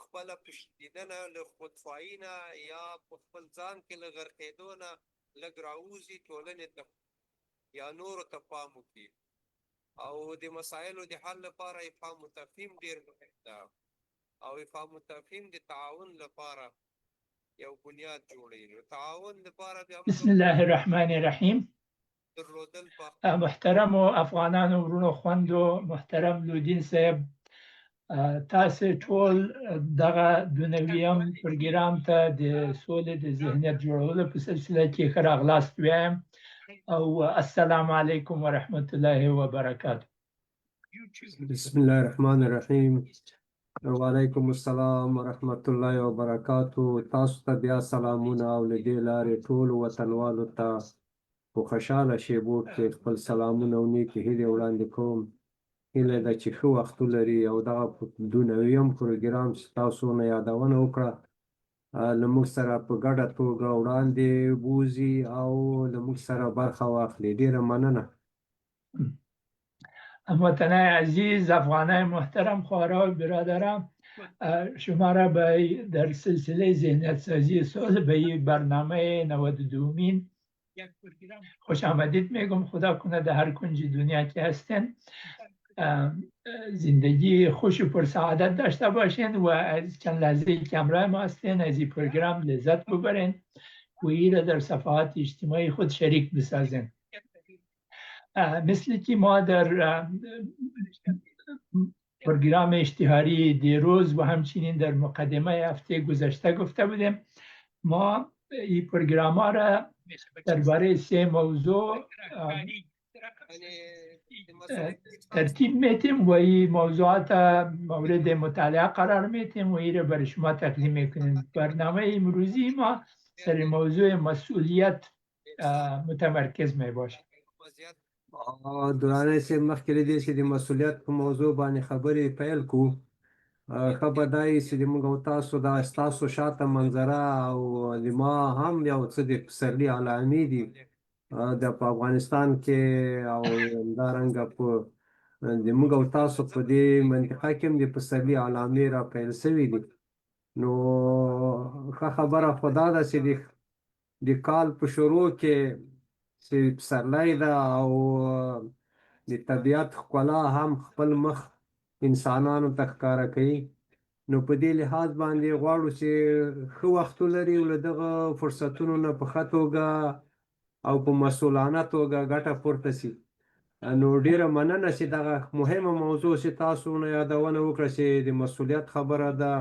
خپله پشتیدنه له خودخواهي نه یا په خپل ځان کې له غرقېدو نه لږ راووځي، ټولنې ته یا نورو ته پام وکړي او د مسایلو د حل لپاره افهام و تفهیم ډېر مهم ده او افهام و تفهیم د تعاون لپاره یو بنیاد جوړوي. نو تعاون لپاره بیا بسم الله الرحمن الرحیم. درلودل په محترمو افغانانو، وروڼو، خوندو، محترم لودین صاحب، تاسو ټول دغه دنویم پروګرام ته د سولې د ذهنیت جوړولو په سلسله کې ښه راغلاست وایم او السلام علیکم ورحمت الله وبرکاته. بسم الله الرحمن الرحیم. وعلیکم السلام ورحمت الله وبرکاتو. تاسو ته بیا سلامونه او له دې لارې ټولو وطنوالو ته په خوشحاله شېبو کې خپل سلامونه او نیکې هیلې وړاندې کوم. هیله ده چې ښه وخت ولري او دغه دنویم پروګرام چې تاسو نه یادونه وکړه له موږ سره په ګډه توګه وړاندې بوځي او له موږ سره برخه واخلي. ډېره مننه. هموطنای عزیز، افغانای محترم، خواهرها و برادران، شما را به در سلسله ذهنیت سازی صلح به این برنامه 92مین خوش آمدید میگم. خدا کنه در هر کنج دنیا که هستین زندگی خوش و پرسعادت داشته باشین و از چند لحظه که همراه ما هستین از این پروگرام لذت ببرین و ای را در صفحات اجتماعی خود شریک بسازین. مثل که ما در پروگرام اشتهاری دیروز و همچنین در مقدمه هفته گذشته گفته بودیم، ما این پروگرام ها را درباره سه موضوع ترتیب میتیم و این موضوعات مورد مطالعه قرار میتیم و این را برای شما تقدیم میکنیم. برنامه امروزی ما سر موضوع مسئولیت متمرکز می باشه. درانه صاحب، مخکې له دې چې د مسؤلیت په موضوع باندې خبرې پیل کړو، ښه به دا وي چې د موږ او تاسو دا ستاسو شاته منظره او د ما هم یو څه د پسرلي علامې دي د په افغانستان کې او همدارنګه په د موږ او تاسو په دې منطقه کې هم د پسرلي علامې را پیل سوي دي. نو ښه خبره خو دا ده چې د کال په شروع کې چې پسرلی ده او د طبیعت ښکلا هم خپل مخ انسانانو ته ښکاره کوي، نو په دې لحاظ باندې غواړو چې ښه وخت ولري او له دغه فرصتونو نه په ښه توګه او په مسؤلانه توګه ګټه پورته سي. نو ډیره مننه چې دغه مهمه موضوع چې تاسو نه یادونه وکړه چې د مسؤلیت خبره ده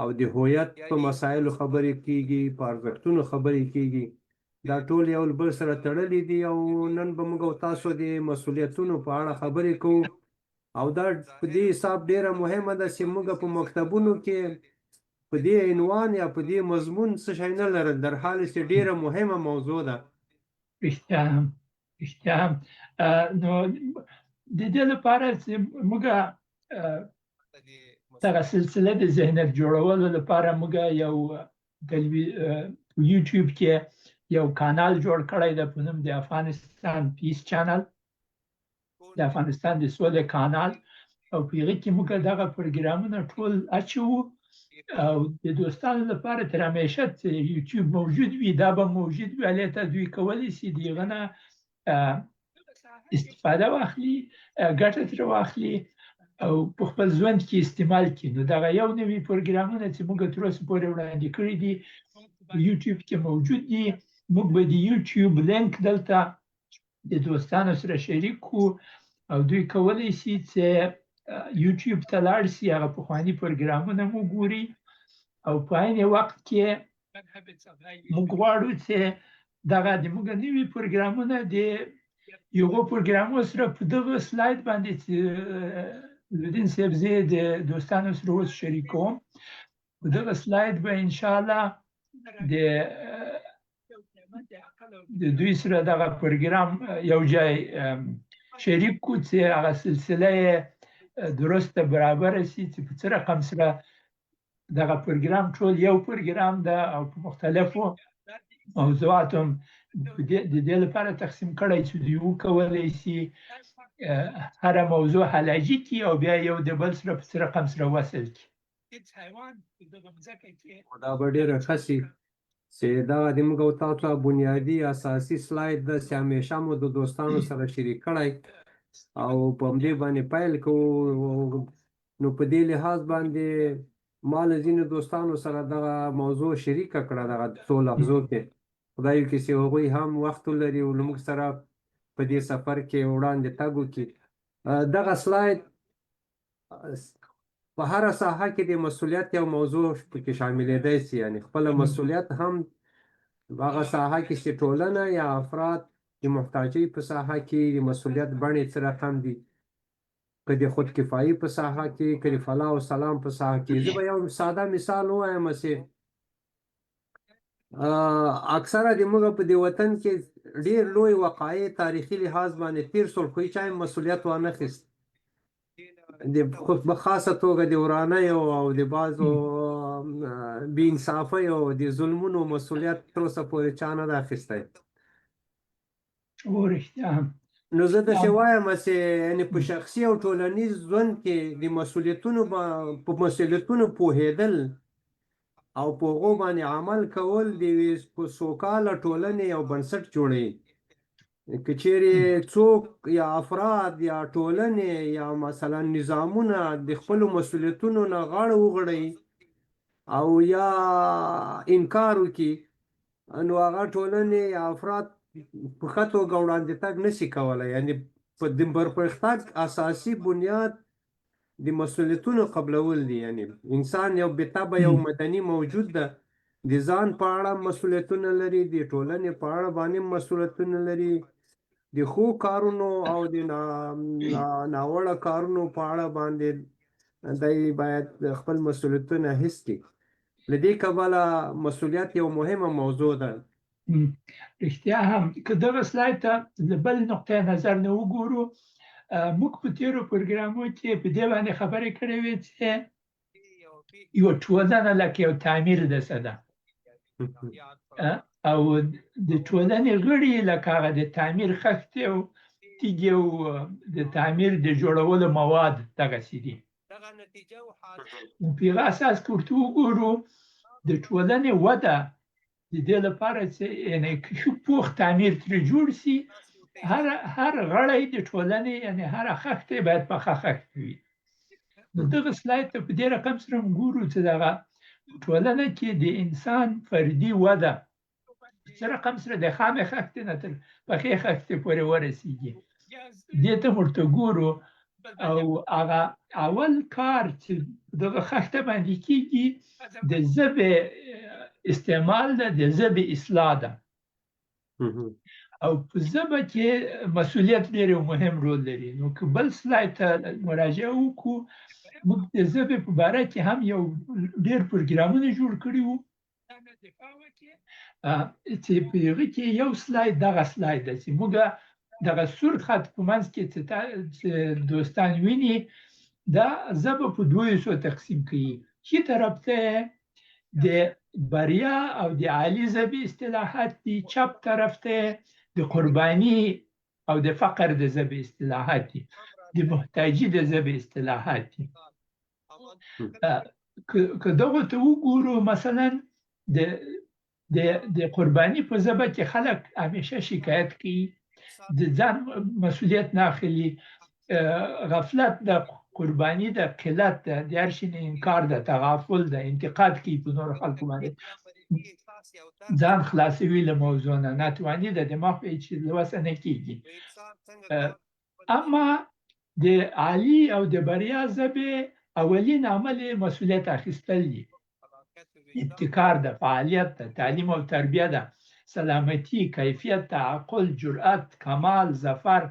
او د هویت په مسایلو خبرې کیږي، په ارزښتونو خبرې کیږي، دا ټول یو له بل سره تړلي دي. او نن به موږ او تاسو د مسؤلیتونو په اړه خبرې کوو او دا په دې حساب ډیره مهمه ده چې موږ په مکتبونو کې په دې عنوان یا په دې مضمون څه شی نه لرل، در حال چې ډیره مهمه موضوع ده. رښتیا هم، رښتیا هم. نو د دې لپاره چې موږ دغه سلسله د ذهنیت جوړولو لپاره موږ یو یوټیوب کې یو کانال جوړ کړی دی په نوم د افغانستان Peace Channel، د افغانستان د سولې کانال، او په هغه کې موږ دغه پروګرامونه ټول اچوو او د دوستانو لپاره تر همیشه چې یوټیوب موجود وي دا به موجود وي، هلته دوی کولی شي د هغه نه استفاده واخلي، ګټه ترې واخلي او په خپل ژوند کې استعمال کړي. نو دغه یو نوي پروګرامونه چې موږ تر اوسه پورې وړاندې کړي دي یوټیوب کې موجود دي. موږ به د یوټیوب لینک دلته د دوستانو سره شریک کړو او دوی کولی شي چې یوټیوب ته لاړ شي، هغه پخواني پروګرامونه مو ګوري. او په عین وخت کې موږ غواړو چې دغه د موږ نوي پروګرامونه د یوه پروګرامو سره په دغه سلاید باندې چې لودین صاحب زه د دوستانو سره اوس شریکوم، په دغه سلاید به انشاءالله د دوی سره دغه پروګرام یو ځای شریک کړو چې هغه سلسله یې درسته برابره شي چې په څه رقم سره دغه پروګرام ټول یو پروګرام ده او په مختلفو موضوعاتو هم د دې لپاره تقسیم کړی چې دوی وکولی شي هره موضوع حلاجي کړي او بیا یو د بل سره په څه رقم سره وصل کړي. دا به ډېره ښه سي چې دغه د موږ او تاسو بنیادي اساسي سلاید ده چې همیشه مو د دوستانو سره شریک کړی او په همدې باندې پیل کوو. نو په دې لحاظ باندې ما له ځینو دوستانو سره دغه موضوع شریکه کړه دغه څو لحظو کې، خدای وکړي چې هغوی هم وخت ولري او له موږ سره په دې سفر کې وړاندې تګ وکړي. دغه سلاید په هره ساحه کې د مسؤلیت یو موضوع پکې شاملېدای سي، یعنی خپله مسؤلیت هم هغه ساحه کې چې ټولنه یا افراد د محتاجۍ په ساحه کې د مسؤلیت بڼې څه رقم دي، که د خودکفایي په ساحه کې، که د فلاح او سلام په ساحه کې. زه به یو ساده مثال ووایم چې اکثره د موږ په دې وطن کې ډېر لوی وقایع تاریخي لحاظ باندې تېر سول، خو هیچا یې مسؤلیت وانه خیست. د په خاصه توګه د ورانیو او د بعضو بې انصافیو او د ظلمونو مسؤلیت تر اوسه پورې چا نه ده اخیستی. رښتیا هم. نو زه داسې وایم چې یعنې په شخصي او ټولنیز ژوند کې د مسؤلیتونو په مسؤلیتونو پوهېدل او په هغو باندې عمل کول د یوې سوکاله ټولنې یو بنسټ جوړوي. که چیرې څوک یا افراد یا ټولنې یا مثلا نظامونه د خپلو مسؤلیتونو نه غاړه وغړوي او یا انکار وکړي، نو هغه ټولنې یا افراد په ښه توګه وړاندې تګ نشي کولی. یعنې په د پرمختګ اساسي بنیاد د مسؤلیتونو قبلول دي. یعنې انسان یو بې طبع یو مدني موجود ده، د ځان په اړه مسؤلیتونه لري، د ټولنې په اړه باندې مسؤلیتونه لري، د ښو کارونو او د ناوړه کارونو په اړه باندې دی باید خپل مسؤلیتونه حس کړي. له دې کبله مسؤلیت یو مهمه موضوع ده. رښتیا هم که دغه سلاید ته له بل نقطه نظر نه وګورو، موږ په تېرو پروګرامو کې په دې باندې خبرې کړې وې چې یوه ټولنه لکه یو تعمیر داسې ده او د ټولنې غړي لکه هغه د تعمیر خښتې او تیږې او د تعمیر د جوړولو مواد دغسې دي. نو په هغه اساس که ورته وګورو، د ټولنې وده د دې لپاره چې یعنې ښه پوخ تعمیر ترې جوړ سي، هر غړی د ټولنې یعنې هره خښته باید پخه خښته وي. نو دغه سلاید ته په دې رقم سره موږ ګورو چې دغه ټولنه کې د انسان فردي وده څه رقم سره د خامې خښتې نه تر پخې خښتې پورې ورسیږي، دې ته ورته ګورو. او هغه اول کار چې دغه خښته باندې کیږي د ژبې استعمال ده، د ژبې اصلاح ده. او په ژبه کې مسؤلیت ډېر یو مهم رول لري. نو که بل سلاید ته مراجعه وکړو، موږ د ژبې په باره کې هم یو ډېر پروګرامونه جوړ کړي وو چې په هغه کې یو سلاید دغه سلاید ده چې موږ دغه سور خط په منځ کې چې دوستان ویني، دا ژبه په دوو حصو تقسیم کوي. ښي طرف ته د بریا او د عالي ژبې اصطلاحات دي، چپ طرف ته د قرباني او د فقر د ژبې اصطلاحات دي، د محتاجي د ژبې اصطلاحات دي. که دغو ته وګورو، مثلا د د د قرباني په ژبه کې خلک همیشه شکایت کوي، د ځان مسؤلیت نه اخلي، غفلت ده، قرباني ده، قلت ده، د هر شي نه انکار ده، تغافل ده، انتقاد کوي په نورو خلکو باندې، ځان خلاصوي له موضوع نه، ناتواني ده، دماغ یې چې له وسه نه کېږي. اما د عالي او د بریا ژبې اولین عمل یې مسؤلیت اخیستل دي، ابتکار ده، فعالیت ده، تعلیم او تربیه ده، سلامتی، کیفیت، تعقل، جرأت، کمال، ظفر،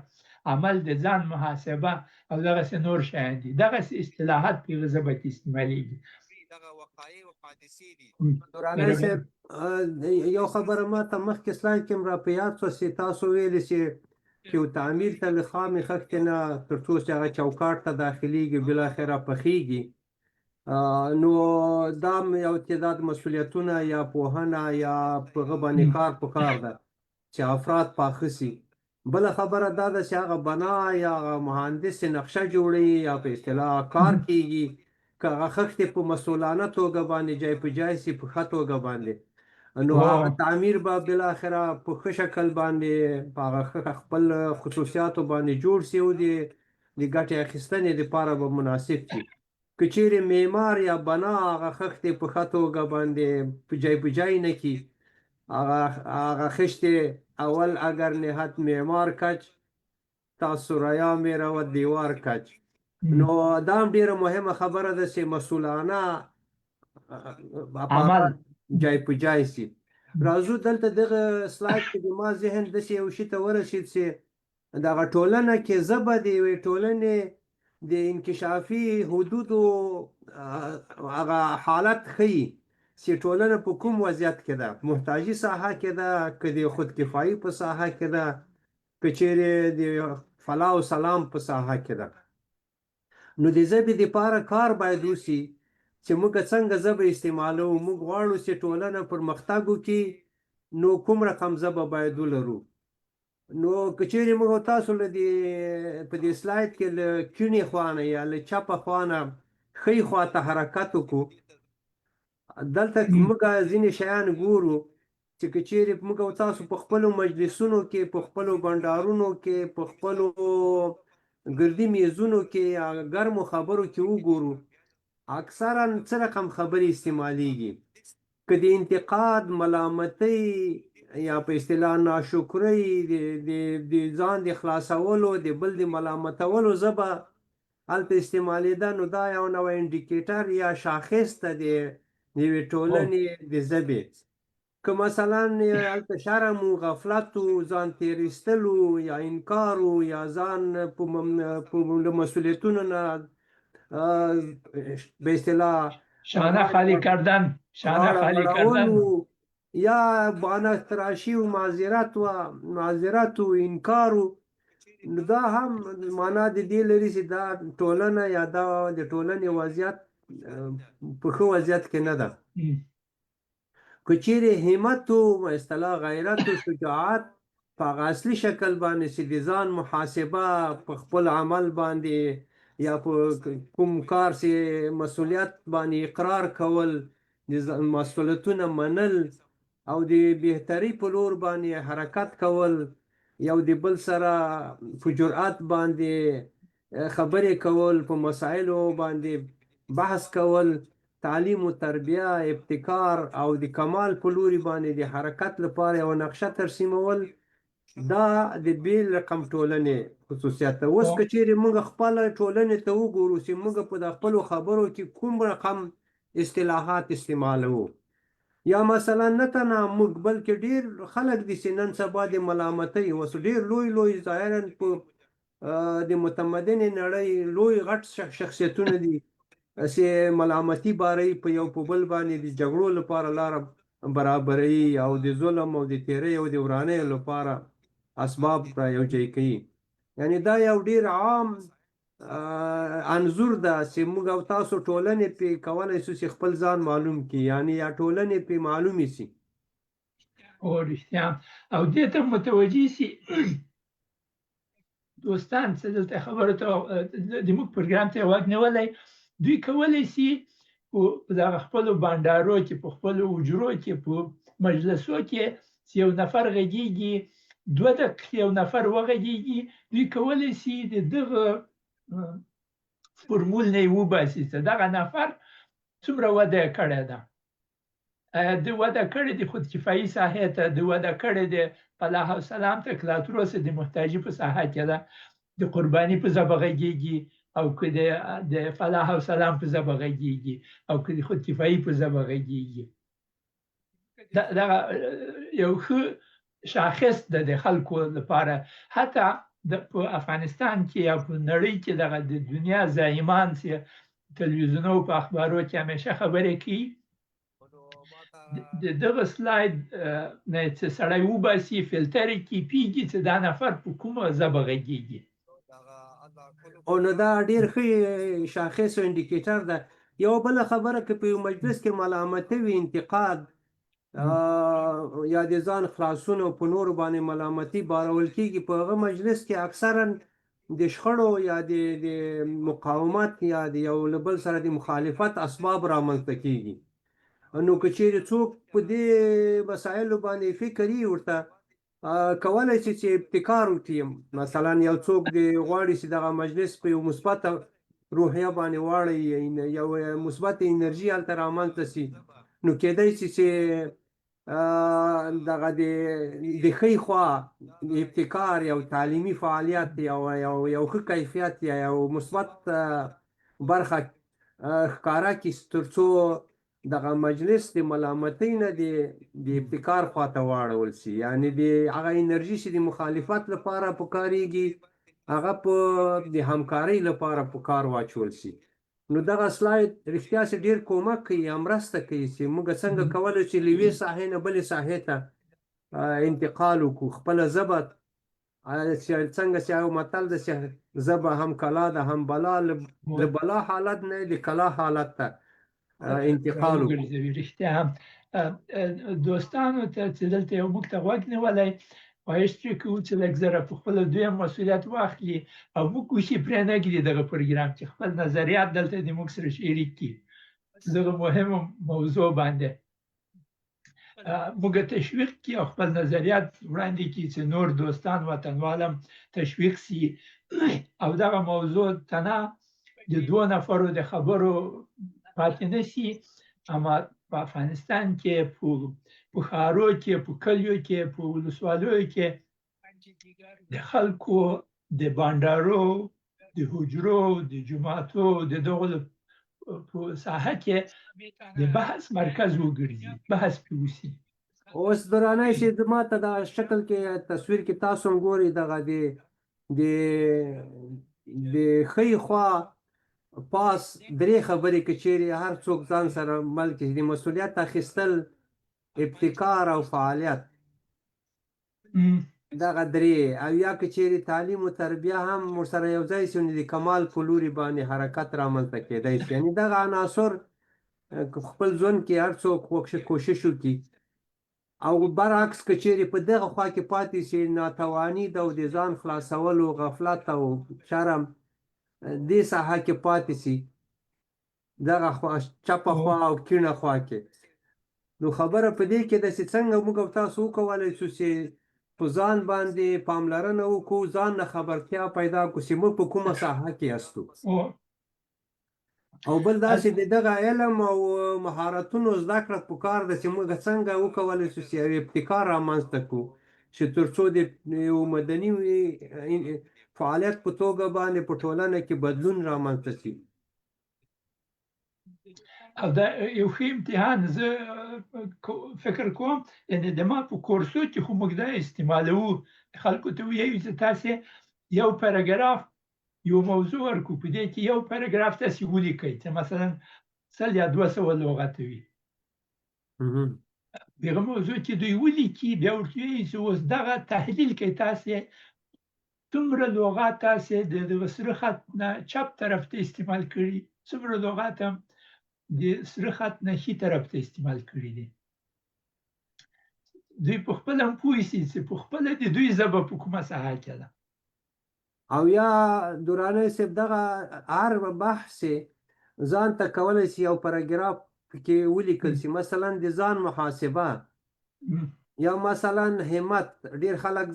عمل د ځان محاسبه او دغسې نور شیان دي. دغسې اصطلاحات په هغه ژبه کې استعمالیږي. درانی صاحب، یو خبره ما ته مخکې سلاید کې هم را په یاد شوه چې تاسو ویلې چې یو تعمیر ته له خامې خښتې نه تر څو چې هغه چوکاټ ته داخلیږي بالاخره پخیږي، نو دا یو تعداد مسؤلیتونه یا پوهنه یا په هغه باندې کار په کار ده چې افراد پاخه سي. بله خبره دا ده چې هغه بنا یا هغه مهندس چې نقشه جوړوي یا په اصطلاح کار کیږي، که هغه خښتې په مسؤلانه توګه باندې جای په جای سي په ښه توګه باندې، نو هغه تعمیر به بالاخره په ښه شکل باندې په هغه ښه خپل خصوصیاتو باندې جوړ سي او د ګټې اخیستنې لپاره به مناسب وي. که چیرې معمار یا بنا هغه خښتې په ښه توګه باندې په جای په جای نه کړي، هغه خښتې اول اگر نهت معمار کچ تا ثریا میرود دیوار کچ. نو دا هم ډیره مهمه خبره ده چې مسؤلانه عمل جای په جای سي. راځو دلته دغه سلاید کې د ما ذهن داسې یو شي ته ورسید چې دغه ټولنه کې ژبه د یوې ټولنې د انکشافي حدودو هغه حالت ښيي چې ټولنه په کوم وضعیت کې ده، محتاجي ساحه کې ده که د خودکفایي په ساحه کې ده، که چیرې د فلاح او سلام په ساحه کې ده. نو د ژبې دپاره کار باید وشي چې موږ څنګه ژبه استعمالوو. موږ غواړو چې ټولنه پرمختګ وکړي، نو کوم رقم ژبه باید ولرو. نو که چیرې موږ او تاسو له دې په دې سلاید کې له کیڼې خوا نه یا له چپه خوا نه ښۍ خوا ته حرکت وکړو، دلته موږ ځینې شیان ګورو چې که چیرې موږ او تاسو په خپلو مجلسونو کې، په خپلو بنډارونو کې، په خپلو ګردي میزونو کې یا ګرمو خبرو کې وګورو، اکثرا څه رقم خبرې استعمالیږي. که د انتقاد، ملامتۍ یا په اصطلاح ناشکرۍ، د ځان د خلاصولو، د بل د ملامتولو ژبه هلته استعمالېده، نو دا یو نوی indicator یا شاخص ده د یوې ټولنې د ژبې. که مثلا هلته شرم و، غفلت و، ځان تېر ایستل و یا انکار و یا ځان په له مسؤلیتونو نه به اصطلاح شانه خالی کردن، شانه خالی کردن یا بهانه تراشی و معذرت و معذرت و انکار و، نو دا هم معنا د دې لري چې دا ټولنه یا دا د ټولنې وضعیت په ښه وضعیت کې نه ده. که چیرې همت و اصطلاح غیرت و شجاعت په هغه اصلي شکل باندې چې د ځان محاسبه په خپل عمل باندې یا په کوم کار چې مسؤلیت باندې اقرار کول، د مسؤلیتونه منل او د بهتري په لور باندې حرکت کول، یو د بل سره په جرأت باندې خبرې کول، په مسایلو باندې بحث کول، تعلیم و تربیه، ابتکار او د کمال په لوري باندې د حرکت لپاره یوه نقشه ترسیمول، دا د بیل رقم ټولنې خصوصیت ده. اوس که چیرې موږ خپله ټولنې ته وګورو چې موږ په د خپلو خبرو کې کوم رقم اصطلاحات استعمالوو، یا مثلا نه تنها موږ بلکې ډیر خلک دي چې نن سبا د ملامتۍ اوس ډیر لوی لوی ظاهرا په د متمدنې نړۍ لوی غټ شخصیتونه دي چې ملامتي باري په یو په بل باندې د جګړو لپاره لاره برابروي او د ظلم او د تیرۍ او د ورانیو لپاره اسباب را یو ځای کوي. یعنی دا یو ډیر عام انځور ده چې موږ او تاسو ټولنې پې کولی شو چې خپل ځان معلوم کړي، یعنی یا ټولنې پې معلومې شي. او رښتیا او دې ته متوجه شي دوستان چې دلته خبرو ته د موږ پروګرام ته غوږ نیولی، دوی کولی شي په دغه خپلو بانډارو کې، په خپلو حجرو کې، په مجلسو کې چې یو نفر غږیږي، 2 دقیقې یو نفر وغږیږي، دوی کولی شي د دغه فرمول نه یې وباسي چې دغه نفر څومره وده کړې ده. د وده کړې د خودکفایي ساحې ته، د وده کړې د فلاح او سلام ته، که لا تر اوسه د محتاجي په ساحه کې ده، د قرباني په ژبه غږیږي او که د فلاح او سلام په ژبه غږیږي او که د خودکفایي په ژبه غږیږي. دغه یو ښه شاخص ده د خلکو لپاره. حتی په افغانستان کې یا په نړۍ کې دغه د دنیا زعیمان چې تلویزیونو په اخبارو کې همیشه خبرې کوي، د دغه سلاید نه چې سړی وباسي، فلتر یې کړي، چې دا نفر په کومه ژبه غږیږي. او نو دا ډیر ښه شاخص او indicator ده. یو بله خبره، که په یو مجلس کې ملامتي وي، انتقاد یا د ځان خلاصون او په نورو باندې ملامتي بارول کېږي، په هغه مجلس کې اکثرا د شخړو یا د مقاومت یا د یو له بل سره د مخالفت اسباب رامنځته کیږي. نو که چیرې څوک په دې مسایلو باندې فکر یې ورته کولای شي چې ابتکار وکړي. مثلا یو څوک دی غواړي چې دغه مجلس په یو مثبته روحیه باندې واړوي، یو مثبته انرژي هلته رامنځته شي، نو کېدای شي چې دغه د ښۍ خوا ابتکار، یو تعلیمي فعالیت، یو یو یو ښه کیفیت یا یو مثبت برخه ښکاره کړي، ترڅو دغه مجلس د ملامتۍ نه د ابتکار خواته واړول شي. یعنی د هغه انرژي چې د مخالفت لپاره پکارېږي هغه په د همکارۍ لپاره په کار واچول شي. نو دغه سلاید رښتیا چې ډېر کومک کوي یا مرسته کوي چې موږ څنګه کولی چې له یوې ساحې نه بلې ساحې ته انتقال وکړو. خپله ژبه څنګه چې یو متل ده چې ژبه هم کلا ده هم بلا، له بلا حالت نه د کلا حالت ته انتقال وکړو. رښتیا هم دوستانو ته چې دلته یو موږ ته غوږ نیولی، خواهش ترې کوو چې لږ زره په خپله دوی هم مسؤلیت واخلي او موږ ګوښې پرې نه ږدي دغه پروګرام چې خپل نظریات دلته د موږ سره شریک کړي. دغه مهمه موضوع باندې موږ تشویق کړي او خپل نظریات وړاندې کړي چې نور دوستان وطنوال هم تشویق سي او دغه موضوع تنها د دوو نفرو د خبرو پاتې نه سي، اما په افغانستان کې په ښارو کې، په کلیو کې، په ولسوالیو کې د خلکو د بانډارو، د حجرو، د جوماتو، د دغو په ساحه کې د بحث مرکز وګرځي، بحث پرې وسي. اوس درانه چې ما ته دا شکل کې تصویر کې تاسو هم ګورئ، دغه د د د ښۍ خوا پاس درې خبرې که چیرې هر څوک ځان سره مل کړي، د مسؤلیت اخیستل، ابتکار او فعالیت، دغه درې، او یا که چیرې تعلیم او تربیه هم ورسره یو ځای شي، نو د کمال په لوري باندې حرکت رامنځته کېدای شي. یعنې دغه عناصر خپل ژوند کې هر څوک کوشش وکړي، او برعکس که چیرې په دغه خوا کې پاتې شي، ناتواني ده او د ځان خلاصولو غفلت او شرم دې ساحه کې پاتې شي، دغه خوا چپه خوا او کیڼه خوا کې. نو خبره په دې کې ده چې څنګه موږ او تاسو وکولای شو چې په ځان باندې پاملرنه وکړو، ځان نه خبرتیا پیدا کړو چې موږ په کومه ساحه کې یاستو. او بل داسې د دغه علم او مهارتونو زده کړه پکار ده چې موږ څنګه وکولای شو چې یو ابتکار رامنځته کړو چې تر څو د یو مدني فعالیت په توګه باندې په ټولنه کې بدلون رامنځته شي. او دا یو ښه امتحان زه فکر کوم، یعنې د ما په کورسو کې خو موږ دا استعمالوو، خلکو ته ویو چې تاسې یو پاراګراف یو موضوع ورکړو، په دې کې یو پاراګراف تاسې ولیکئ چې مثلا 100 یا 200 لغته وي. دغه موضوع چې دوی ولیکي، بیا ورته ویو چې اوس دغه تحلیل کوي، تاسې څومره لغات تاسې د دغه سره خط نه چپ طرف ته استعمال کړي، څومره لغات هم د سره خط نه ښي طرف ته استعمال کړي دي. دوی په خپله هم پوه شي چې په خپله د دوی ژبه په کومه ساحه کې ده. او یا درانه صاحب دغه هر بحث ځان ته کولی شي یو پاراګراف پکې ولیکل شي، مثلا د ځان محاسبه، یا مثلا همت. ډیر خلک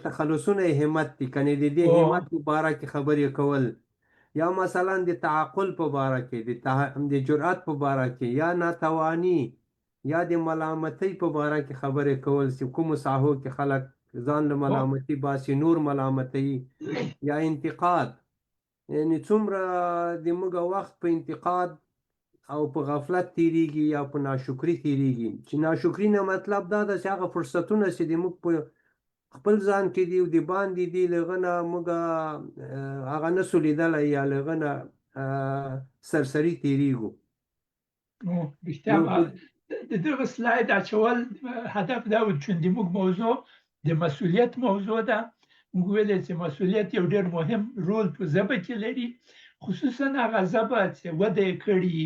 تخلصونه یې همت دي، کنې د دې همت په باره کې خبرې کول، یا مثلا د تعقل په باره کې، د جرأت په باره کې، یا ناتواني، یا د ملامتۍ په باره کې خبرې کول چې کومو ساحو کې خلک ځان له ملامتي باسي، نور ملامتوي، یا انتقاد. یعنی څومره د موږ وخت په انتقاد او په غفلت تیریږي یا په ناشکري تیریږي، چې ناشکري نه مطلب دا ده چې هغه فرصتونه چې د موږ په خپل ځان کې دي او د باندې دي، له هغه نه موږ هغه نه سو لیدلی یا له هغه نه سرسري تیریږو. نو رښتیا د دغه سلاید اچول هدف دا و چې د موږ موضوع د مسؤلیت موضوع ده. موږ ویلې چې مسؤلیت یو ډېر مهم رول په ژبه کې لري، خصوصا هغه ژبه چې وده یې کړي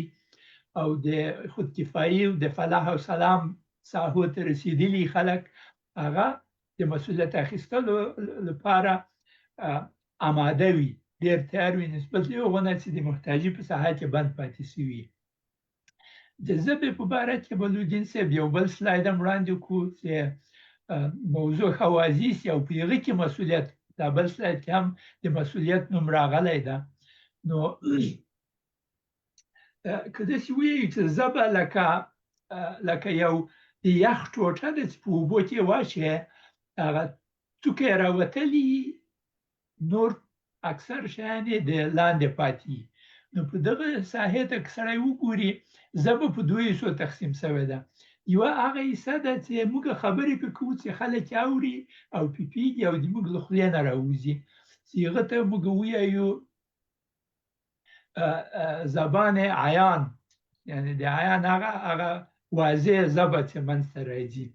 او د خودکفایي او د فلاح او سلام ساحو ته رسېدلي خلک، هغه د مسؤلیت اخیستلو لپاره اماده وي، ډېر تیار وي نسبت له هغو نه چې د محتاجي په ساحه کې بند پاتې شوي. د ژبې په باره کې به لودین صاحب یو بل سلاید هم وړاندې کړو چې موضوع ښه واضح شي او په هغه کې مسؤلیت، دا بل سلاید کې هم د مسؤلیت نوم راغلی ده. نو که داسې ووایو چې ژبه لکه یو د یخ ټوټه ده چې په اوبو کې واچوې، هغه څوکه یې راوتلي، نور اکثر شیان یې د لاندې پاتې. نو په دغه ساحې ته که سړی وګوري، ژبه په دوو حصو تقسیم شوې ده. یوه هغه حصه ده چې موږ خبرې پرې کوو چې خلک یې اوري او پرې پوهېږي او د موږ له خولې نه راوځي، چې هغه ته موږ ووایو زبان عیان، یعنی د عیان هغه واضح ژبه چې منځته راځي.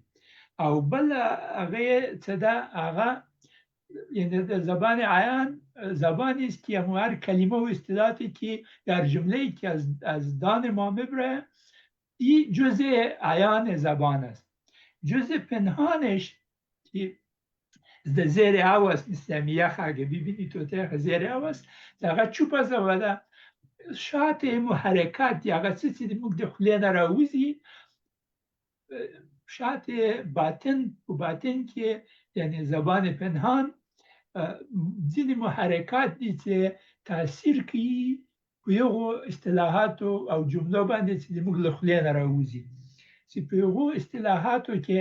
او بله هغه یې څه ده، هغه یعنی د زبان عیان زبانی است که هر کلمه و اصطلاحاتی که در جمله که از دان ما میبره، این جزء عیان زبان است. جزء پنهانش که د زیر او است، مثل همی یخ اگه ببینی تو تیخ زیر او است، هغه چوپه ژبه ده. شاته محرکات دي، هغه څه چې موږ د خولې نه راوځي، شاته باطن، په باطن کې یعنی زبان پنهان ځینې محرکات دي چې تاثیر کوي په هغو اصطلاحاتو او جملو باندې چې د موږ له خولې نه راوځي، چې په هغو اصطلاحاتو کې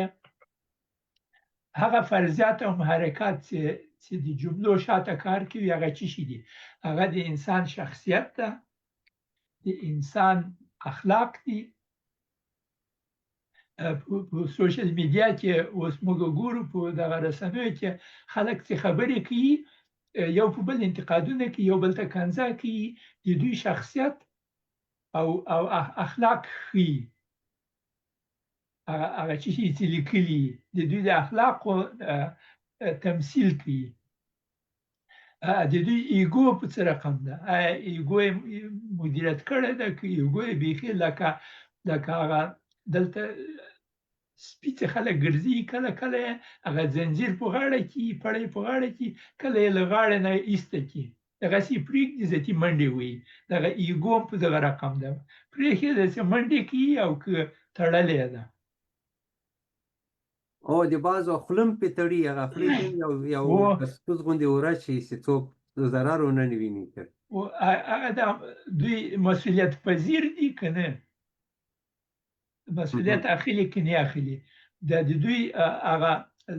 هغه فرضیات او محرکات چې د جملو شاته کار کوي، هغه څه شي دي؟ هغه د انسان شخصیت ده، د انسان اخلاق دي. په سوشل میډیا کې اوس موږ ګورو، په دغه رسنیو کې خلک چې خبرې کوي، یو په بل انتقادونه کوي، یو بل ته کنځا کوي، د دوی شخصیت او اخلاق ښيي. هغه څه چې لیکلي د دوی د اخلاقو تمثیل کوي. د دوی ایګو په څه رقم ده؟ آیا ایګو یې مدیریت کړی ده که ایګو یې بیخي لکه هغه دلته سپي چې خلک ګرځي، کله کله یې هغه زنجیر په غاړه کي، پړی په غاړه کي، کله یې له غاړې نه ایسته کي، دغسې یې پرېږدي ذاتي منډې وهي. دغه ایګو هم په دغه رقم ده، پرېښې ده چې منډې کوي او که تړلې ده. او د بعضو خوله هم پرې تړي، هغه خولې ته یو کوز غوندې ورچي چې څوک ضرر ونه ویني. هغه دا دوی مسؤلیت پذیر دي که نه، مسؤلیت اخلي که نه اخلي؟ د دوی هغه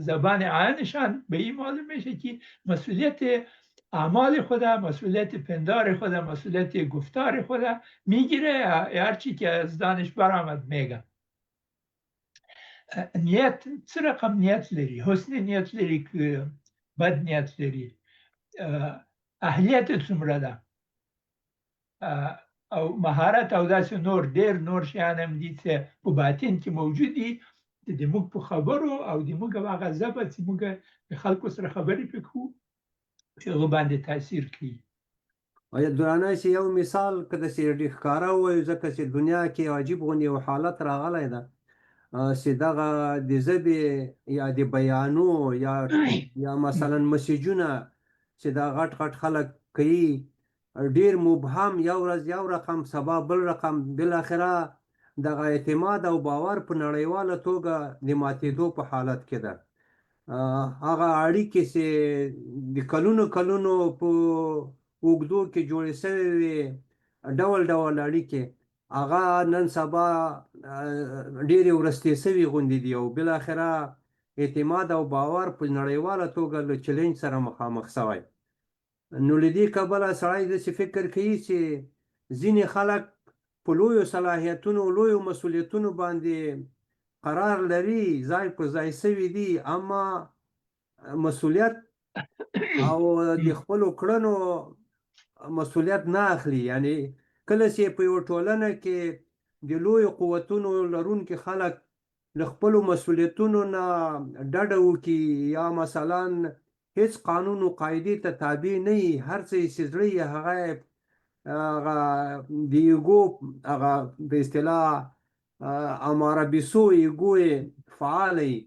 زبان عینشان به این معلوم میشه که مسئولیت اعمال خود، مسئولیت پندار خود، مسئولیت گفتار خود میگیره، هرچی که از دانش برآمد میگه. نیت څه رقم نیت لري؟ حسن نیت لري که بد نیت لري؟ اهلیت څومره ده؟ او مهارت او داسې نور ډېر نور شیان هم دي چې په باطن کې موجود دي، د موږ په خبرو او د موږ هغه ژبه چې موږ د خلکو سره خبرې پرې کوو، هغه باندې تاثیر کوي. آیا درانه چې یو مثال که داسې ډېر ښکاره ووایو، ځکه چې دنیا کې یو عجیب غوندې یو حالت راغلی ده چې دغه د ژبې یا د بیانو یا مثلا مسیجونه چې دا غټ غټ خلک کوي، ډیر مبهم، یو ورځ یو رقم، سبا بل رقم، بالاخره دغه اعتماد او باور په نړیواله توګه د ماتېدو په حالت کې ده. هغه اړیکې چې د کلونو کلونو په اوږدو کې جوړې شوې وې، ډول ډول اړیکې، هغه نن سبا ډېرې ورستې شوې غوندې دي او بالاخره اعتماد او باور په نړیواله توګه له چلنج سره مخامخ شوی. نو له دې کبله سړی داسې فکر کوي چې ځینې خلک په لویو صلاحیتونو، لویو مسؤلیتونو باندې قرار لري، ځای په ځای شوي دي، اما مسؤلیت او د خپلو کړنو مسؤلیت نه اخلي. یعنی کله چې په یوه ټولنه کې د لویو قوتونو لرونکي خلک له خپلو مسؤلیتونو نه ډډه وکړي، یا مثلا هیڅ قانون او قاعدې ته تابع نه وي، هر څه یې چې زړه یې هغه د ایګو، هغه په اصطلاح اماره بیسو ایګو یې فعاله وي.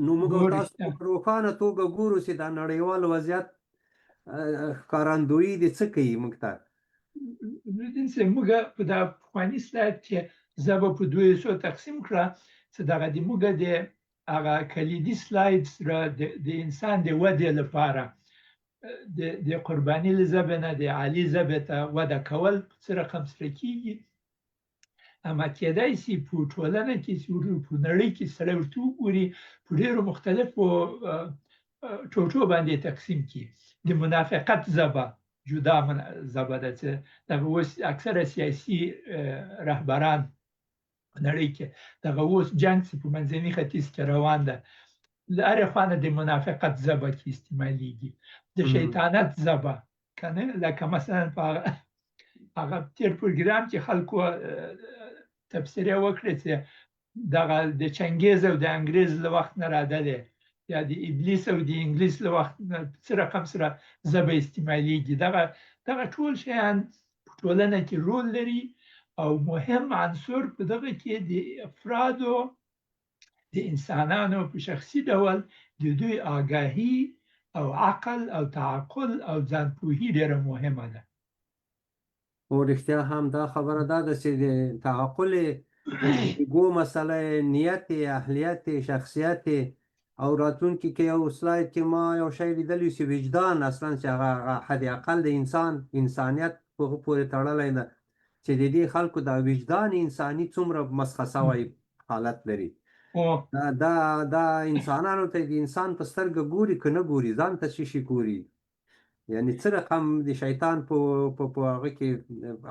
نو موږ تاسو په روښانه توګه ګورو چې دا نړیوال وضعیت ښکارندویي د څه کوي موږ ته؟ لودین صاحب، موږ په دا پخواني سلاید کې ژبه په دوو حصو تقسیم کړه چې دغه د موږ د هغه کلیدي سلاید سره د انسان د ودې لپاره د قرباني له ژبې نه د عالي ژبې ته وده کول په څه رقم سره کېږي. اما کېدای شي په ټولنه کې چې په نړۍ کې سړی ورته وګوري، په ډېرو مختلفو ټوټو باندې تقسیم کړي. د منافقت ژبه جدا ژبه ده چې دغه اوس اکثره سیاسي رهبران په نړۍ کې، دغه اوس جنګ چې په منځني ختیځ کې روان ده، له هرې خوا نه د منافقت ژبه کې استعمالیږي. د شیطانت ژبه که نه، لکه مثلا په هغه تېر پروګرام کې خلکو تبصرې وکړې چې دغه د چنګیز او د انګریز له وخت نه راده، یا د ابلیس او د انګلیس له وخت نه څه رقم سره ژبه استعمالیږي. دغه ټول شیان په ټولنه کې رول لري، او مهم عنصر په دغه کې د افرادو، د انسانانو په شخصي ډول د دوی آګاهي او عقل او تعقل او ځان پوهي ډېره مهمه ده. او رښتیا هم دا خبره دا ده چې د تعقل، ګو مسله، نیت، اهلیت، شخصیت او راتلونکي کې یو سلاید کې ما یو شی لیدلی چې وجدان اصلا چې هغه حد اقل د انسان انسانیت په پورې تړلی ده، چې د دې خلکو دا وجدان انساني څومره مسخه سوی حالت لري. دا دا انسانانو ته د انسان په سترګه ګوري که نه ګوري، ځان ته څه شي ګوري، یعنی څه رقم د شیطان په هغه کې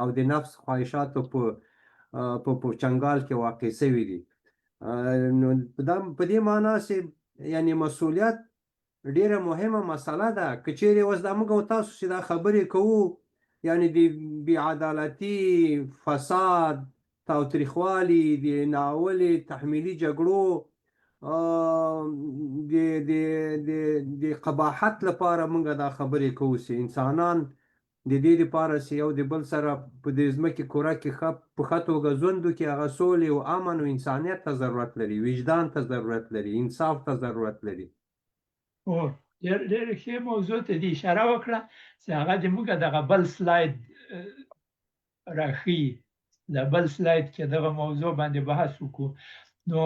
او د نفس خواهشاتو په چنګال کې واقع سوي دي. نو دا په دې معنا چې یعنی مسؤلیت ډیره مهمه مسله ده. که چیرې اوس دا موږ او تاسو چې دا خبرې کوو، یعنی د بې عدالتي، فساد، تاوتریخوالي، د ناولې تحمیلي جګړو، د د د د قباحت لپاره موږ دا خبرې کوو چې انسانان د دې لپاره چې یو د بل سره په دې ځمکې کره کې په ښه توګه ژوند وکړي، هغه سولې او امن او انسانیت ته ضرورت لري، وجدان ته ضرورت لري، انصاف ته ضرورت لري. او ډېر ډېر ښې موضوع ته دې اشاره وکړه چې هغه د موږ دغه بل سلاید راښيي. د بل سلاید کې دغه موضوع باندې بحث وکړو. نو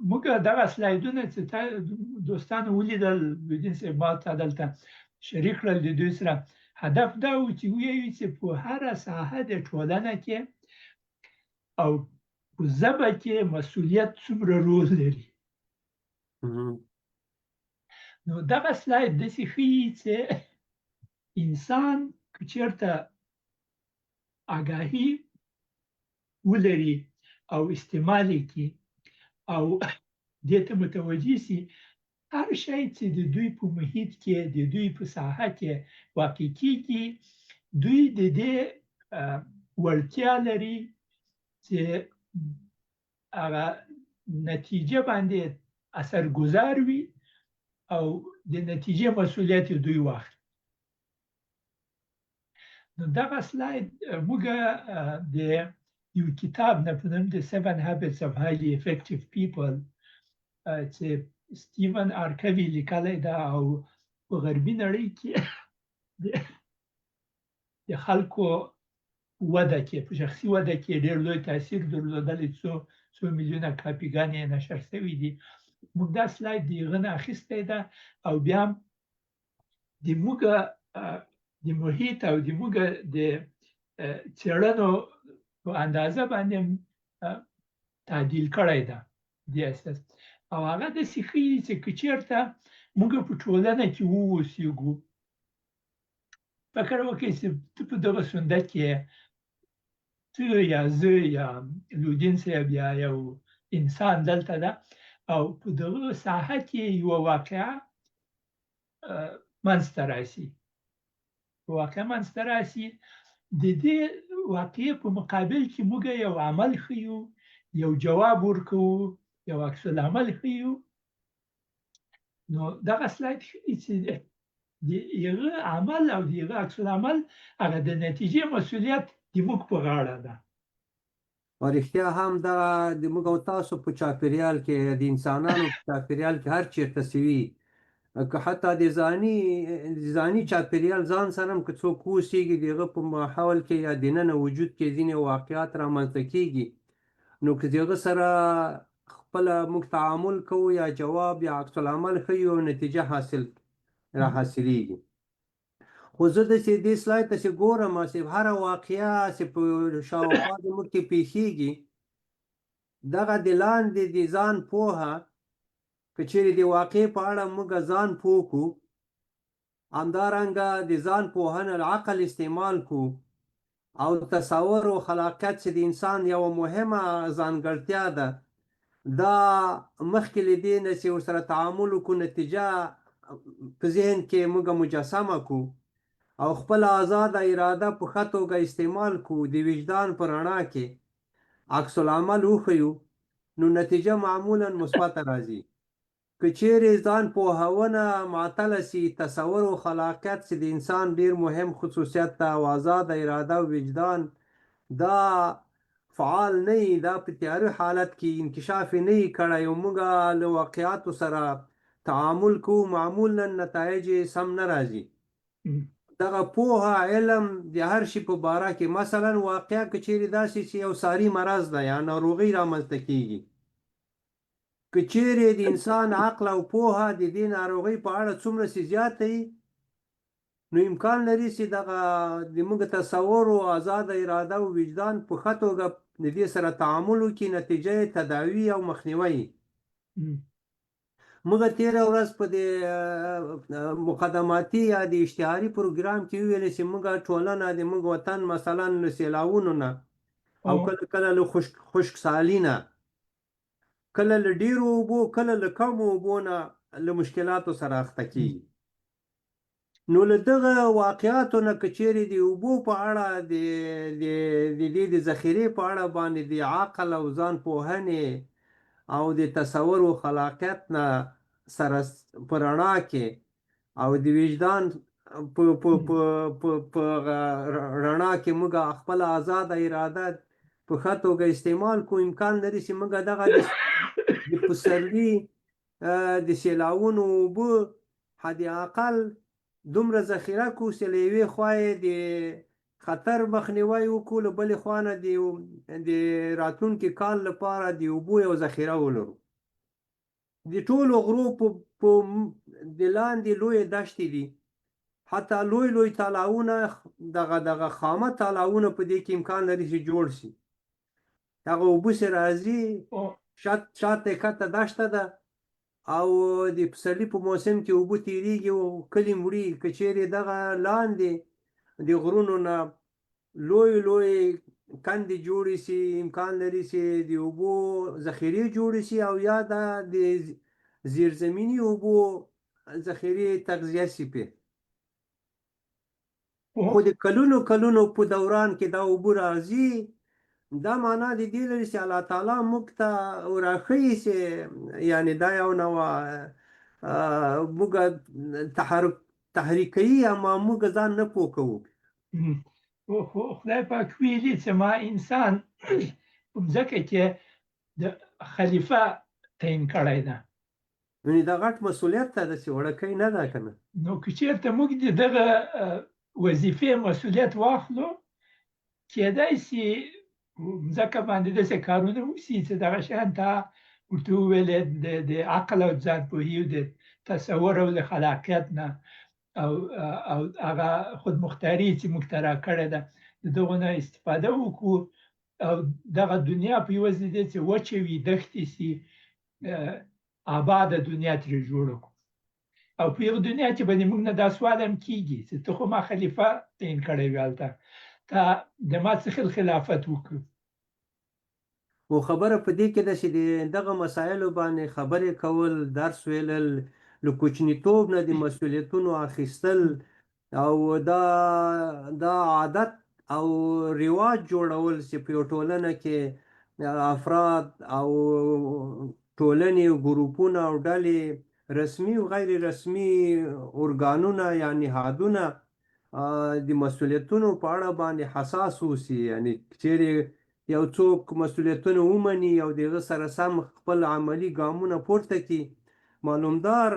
موږ دغه سلایدونه چې دوستانو ولیدل، لودین صاحب ما ته دلته شریک کړل د دوی سره، هدف دا و چې ویایو چې په هره ساحه د ټولنه کې او په ژبه کې مسؤلیت څومره رول لري. نو دغه سلاید داسې ښیي چې انسان که چېرته آګاهي ولري او استعمال یې کړي او دې ته متوجه شي، هر شی چې د دوی په محیط کې، د دوی په ساحه کې واقع کیږي، دوی د دې وړتیا لري چې هغه نتیجه باندې اثرګذار وي او د نتیجې مسؤلیت دوی واخلي. نو دغه سلاید موږ د یو کتاب نه په نوم د Seven Habits of Highly Effective People چې ستیون آر کوي لیکلی ده، او په غربي نړۍ کې د خلکو وده کې، په شخصي وده کې ډېر لوی تاثیر درلودلی، څو څو میلیونه کاپیګانې یې نشر شوي دي. موږ دا سلاید د هغه نه اخیستی ده او بیا د موږ د محیط او د موږ د څېړنو په اندازه باندې تعدیل کړی ده دې اساس. او هغه داسې ښیي چې که چېرته موږ په ټولنه کې واوسېږو، فکر وکړئ چې ته په دغه صندوق کې، ته یا زه یا لودین صاحب یا یو انسان دلته ده، او په دغه ساحه کې یوه واقعه منځته راسي، واقعه منځته راسي، د دې واقعې په مقابل کې موږ یو عمل ښیو، یو جواب ورکوو، یو عکس العمل ښیو. نو دغه سلاید ښیي چې د هغه عمل او د هغه عکس العمل هغه د نتیجې مسؤلیت د موږ په غاړه ده. او رښتیا هم دا د موږ او تاسو په چاپیریال کې، د انسانانو په چاپیریال کې هر چیرته چې وي، که حتی د ځاني ځاني چاپېریال ځان سره هم که څوک اوسېږي، د هغه په ماحول کې یا دننه وجود کې ځینې واقعات رامنځته کېږي، نو که د هغه سره خپله موږ تعامل کوو یا جواب یا عکس العمل ښیو، نتیجه حاصل را حاصلېږي. خو زه داسې دې سلاید ته چې ګورم چې هره واقعه چې په شاوخوا زموږ کې پېښېږي، دغه د لاندې د ځان پوهه، که چېرې د واقعې په اړه موږ ځان پوه کړو، همدارنګه د ځان پوهنه عقل استعمال کړو او تصور او خلاقیت چې د انسان یوه مهمه ځانګړتیا ده، دا مخکې له دې نه چې ورسره تعامل وکړو، نتیجه په ذهن کې موږ مجسمه کړو او خپله ازاده اراده په ښه توګه استعمال کړو، د وجدان په رڼا کې عکس العمل وښیو، نو نتیجه معمولا مثبته راځي. که چیرې ځان پوهونه معطله سي، تصور او خلاقیت چې د انسان ډیر مهم خصوصیت ده او ازاده اراده او وجدان دا فعال نه وي، دا په تیاره حالت کې انکشاف یې نه وي کړی او موږ له واقعاتو سره تعامل کوو، معمولا نتایج یې سم نه راځي. دغه پوهه، علم د هر شي په باره کې، مثلا واقعا که چیرې داسې چې یو ساري مرض ده یا ناروغي رامنځته کیږي، که چیرې د انسان عقل او پوهه د دې ناروغۍ په اړه څومره چې زیاته وي، نو امکان لري چې دغه د موږ تصور او ازاده اراده او وجدان په ښه توګه د دې سره تعامل وکړي، نتیجه یې تداوي او مخنیوی. موږ تېره ورځ په دې مقدماتي یا د اشتهاري پروګرام کې وویل چې موږ ټولنه د موږ وطن مثلا له سیلاوونو نه او کله کله له خشکسالي نه، کله له ډېرو اوبو، کله له کمو اوبو نه له مشکلاتو سره اخته کېږي. نو له دغه واقعاتو نه که چېرې د اوبو په اړه د د د دې د ذخیرې په اړه باندې د عقل او ځان پوهنې او د تصور او خلاقیت نه سره په رڼا کې او د وجدان په په په په په رڼا کې موږ خپله ازاده اراده په ښه توګه استعمال کړو، امکان لري چې موږ دغه د پسرلي د سیلاوونو اوبه حد اقل دومره ذخیره کړو چې له یوې خوا یې د خطر مخنیوی وکړو، له بلې خوا نه د راتلونکي کال لپاره د اوبو یو ذخیره ولرو. د ټولو غرو په د لاندې لویې دښتې دي، حتی لوی لوی تالاوونه، دغه دغه خامه تالاوونه په دې کې امکان لري چې جوړ شي. هغه اوبه چې راځي، شاته یې کښته دښته ده او د پسرلي په موسم کې اوبه تېرېږي او کلي مړي. که چېرې دغه لاندې د غرونو نه لوی لوی کندې جوړې سي، امکان لري چې د اوبو ذخیرې جوړې سي او یا دا د زیرزمیني اوبو ذخیرې تغذیه سي پې. خو د کلونو کلونو په دوران کې دا اوبه راځي، دا معنا د دې لري چې الله تعالی موږ ته راښيي چې یعنې دا یو نوع موږ تحرک تحریکوي، اما موږ ځان نه پوه کوو. خو خدای پاک ویلي چې ما انسان په مځکه کې د خلیفه تعین کړی ده. یعنې دا غټ مسؤلیت ده، داسې وړوکی نه ده که نه. نو که چېرته موږ د دغه وظیفې مسؤلیت واخلو، کېدای شي مځکه باندې داسې کارونه وشي چې دغه شیان تا ورته وویلې، د عقل او ځان پوهي او د تصور او د خلاقیت نه او او هغه خودمختاري چې موږ ته راکړې ده، د دغو نه استفاده وکړو او دغه دنیا په عوض د دې چې وچه وي، دښتې شي، آباده دنیا ترې جوړه کړو. او په یوه دنیا کې به د موږ نه دا سوال هم کېږي چې ته خو ما خلیفه تعین کړی وي، هلته تا د ما څه خلافت وکړو. خو خبره په دې کې ده چې د دغه مسایلو باندې خبرې کول، درس ویلل، له کوچنیتوب نه د مسؤلیتونو اخیستل او دا عادت او رواج جوړول چې په یو ټولنه کې افراد او ټولنې او ګروپونه او ډلې، رسمي او غیر رسمي ارګانونه یا نهادونه د مسؤلیتونو په اړه باندې حساس اوسي، یعنی چیرې یو څوک مسؤلیتونه ومني او د هغه سره سم خپل عملي ګامونه پورته کړي، معلومدار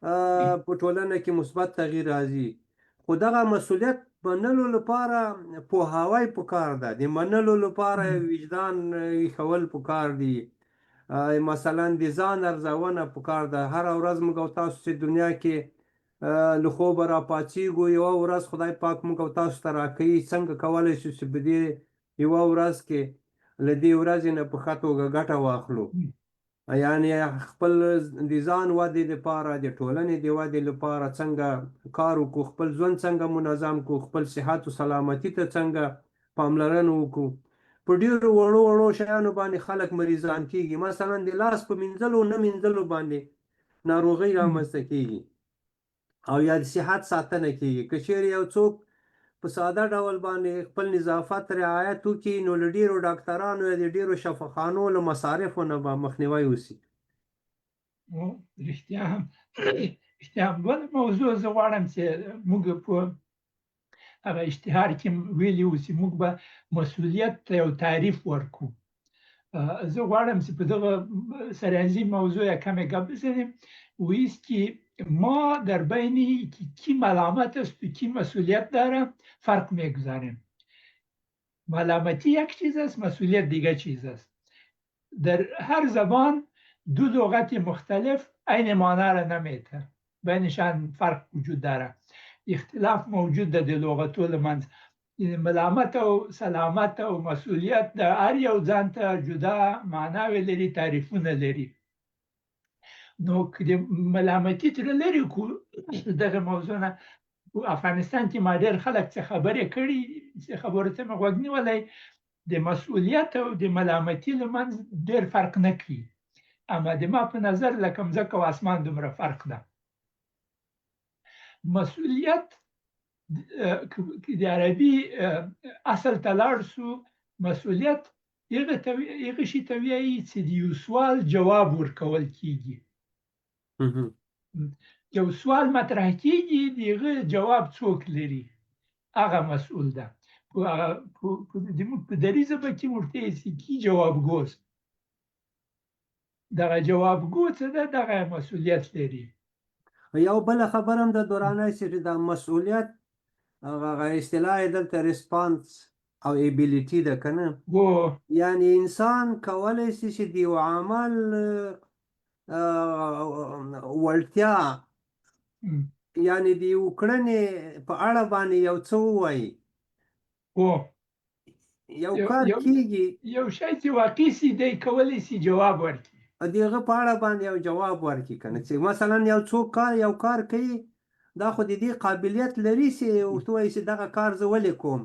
په ټولنه کې مثبت تغییر راځي. خو دغه مسؤلیت منلو لپاره پوهاوی پکار ده، د منلو لپاره وجدان ایښول پکار دي، مثلا د ځان ارزونه پکار ده. هره ورځ موږ او تاسو چې دنیا کې له خوبه راپاڅېږو، یوه ورځ خدای پاک موږ او تاسو ته راکوي، څنګه کولی شو چې په دې یوه ورځ کې له دې ورځې نه په ښه توګه ګټه واخلو، یعنی خپل د ځان ودې لپاره، د ټولنې د ودې لپاره څنګه کار وکړو، خپل ژوند څنګه منظم کړو، خپل صحت او سلامتی ته څنګه پاملرنه وکړو. په ډېرو وړو وړو شیانو باندې خلک مریضان کیږي، مثلا د لاس په مینځلو نه مینځلو باندې ناروغۍ رامنځته کیږي او یا د صحت ساتنه کیږي. که چیرې یو څوک په ساده ډول باندې خپل نظافت رعایت وکړي، نو له ډېرو ډاکترانو یا د ډېرو شفاخانو له مصارفو نه به مخنیوی وسي. رښتیا هم، رښتیا هم. بله موضوع زه غواړم چې موږ په هغه اشتهار کې ویلي وو چې موږ به مسؤلیت ته یو تعریف ورکړو. زه غواړم چې په دغه سرنزی موضوع یک کمی گپ بزنیم و ایست که ما در بین که کی ملامت است و کی مسئولیت داره فرق میگذاریم. ملامتی یک چیز است، مسئولیت دیگه چیز است. در هر زبان دو لغت مختلف عین معنا را نمیته، بینشان فرق وجود داره، اختلاف موجود ده د لغتو له منځ. ملامت او سلامت او مسئولیت د هر یو ځان ته جدا معناوې لري، تعریفونه لري. نو که د ملامتي ترې لرې کړو دغه موضوع نه، افغانستان کې ما ډېر خلک څه خبرې کړي چې خبرو ته مې غوږ نیولی، د مسئولیت او د ملامتي له منځ ډېر فرق نه کوي، اما د ما په نظر لکه مځکه او اسمان دومره فرق ده. مسئولیت د عربي اصل ته لاړ سو، مسئولیت هغه شي ته وایي چې د یو سوال جواب ورکول کیږي. یو سوال مطرح کیږي، د هغه جواب څوک لري، هغه مسؤل ده. په دري ژبه کې ورته وایي چې کی جوابګوست، دغه جوابګو څه ده، دغه مسؤلیت لري. یو بله خبره هم ده درانه چې دا مسؤلیت هغه اصطلاح یې دلته response او ability ده که نه؟ یعنی انسان کولی شي چې د یو عمل وړتیا، یعنی د یو کړنې په اړه باندې یو څه ووایي. یو کار کیږي، یو شی چې واقع سي دی کولی شي جواب ورکړي، د هغه په اړه باندې یو جواب ورکړي که نه. چې مثلا یو څوک کار یو کار کوي، دا خو د دې قابلیت لري چې ورته ووایي چې دغه کار زه ولې کوم،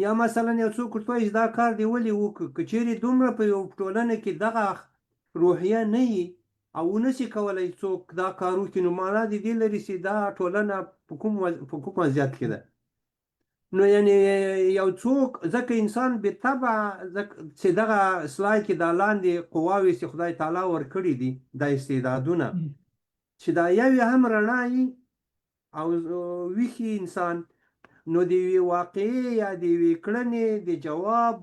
یا مثلا یو څوک ورته وایي چې دا کار دې ولې وکړو. که چیرې دومره په یو ټولنه کې دغه روحیه نه وي او ونه شي کولی څوک دا کار وکړي، نو معنا د دې لري چې دا ټولنه په کوم وضعیت کې ده. نو یعنی یو څوک ځکه انسان بې طبع، چې دغه سلاید کې دا لاندې قواوې چې خدای تعالی ورکړي دي، دا استعدادونه چې دا یو یې هم رڼا وي او ویښي انسان، نو د یوې واقعې یا د یوې کړنې د جواب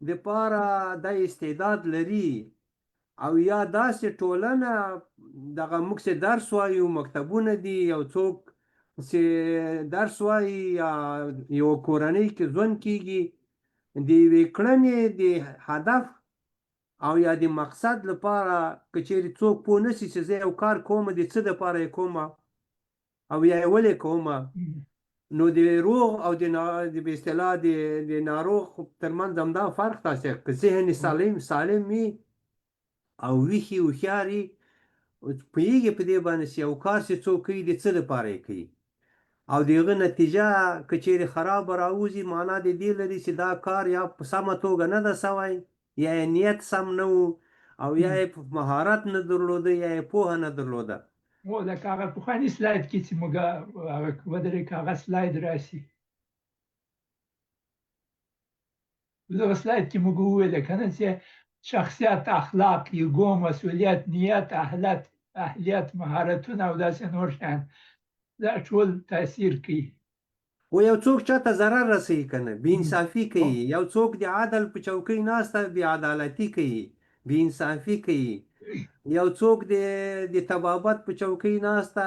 دپاره دا استعداد لري. او یا داسې ټولنه دغه موږ چې درس وایو، مکتبونه دي، یو څوک چې درس وایي یا یو کورنۍ کې ژوند کیږي، د یوې کړنې د هدف او یا د مقصد لپاره که چیرې څوک پوه نه شي چې زه یو کار کوم، د څه دپاره یې کوم او یا یې ولې کوم، نو د روغ او د په اصطلاح د ناروغ ترمنځ همدا فرق تاسې که ذهن سالم سالم وي او ویښي هوښیاري پوهېږي په دې باندې چې یو کار چې څوک کوي د څه لپاره یې کوي، او د هغه نتیجه که چیرې خرابه راوځي، معنا د دې لري چې دا کار یا په سمه توګه نه ده سوی، یا یې نیت سم نه و، او یا یې مهارت نه درلوده، یا یې پوهه نه درلوده. هو، لکه هغه پخواني سلاید کې چې موږ هغه ودرې، که هغه سلاید راشي، دغه سلاید کې موږ وویل که نه چې شخصیت، اخلاق، ایګو، مسؤلیت، نیت، اهلیت، مهارتونه او داسې نور شیان، دا ټول تاثیر کوي. و یو څوک چاته ضرر رسوي که نه، بې انصافي کوي، یو څوک د عدل په چوکۍ ناسته بې عدالتي کوي، بې انصافي کوي، یو څوک د طبابت په چوکۍ ناسته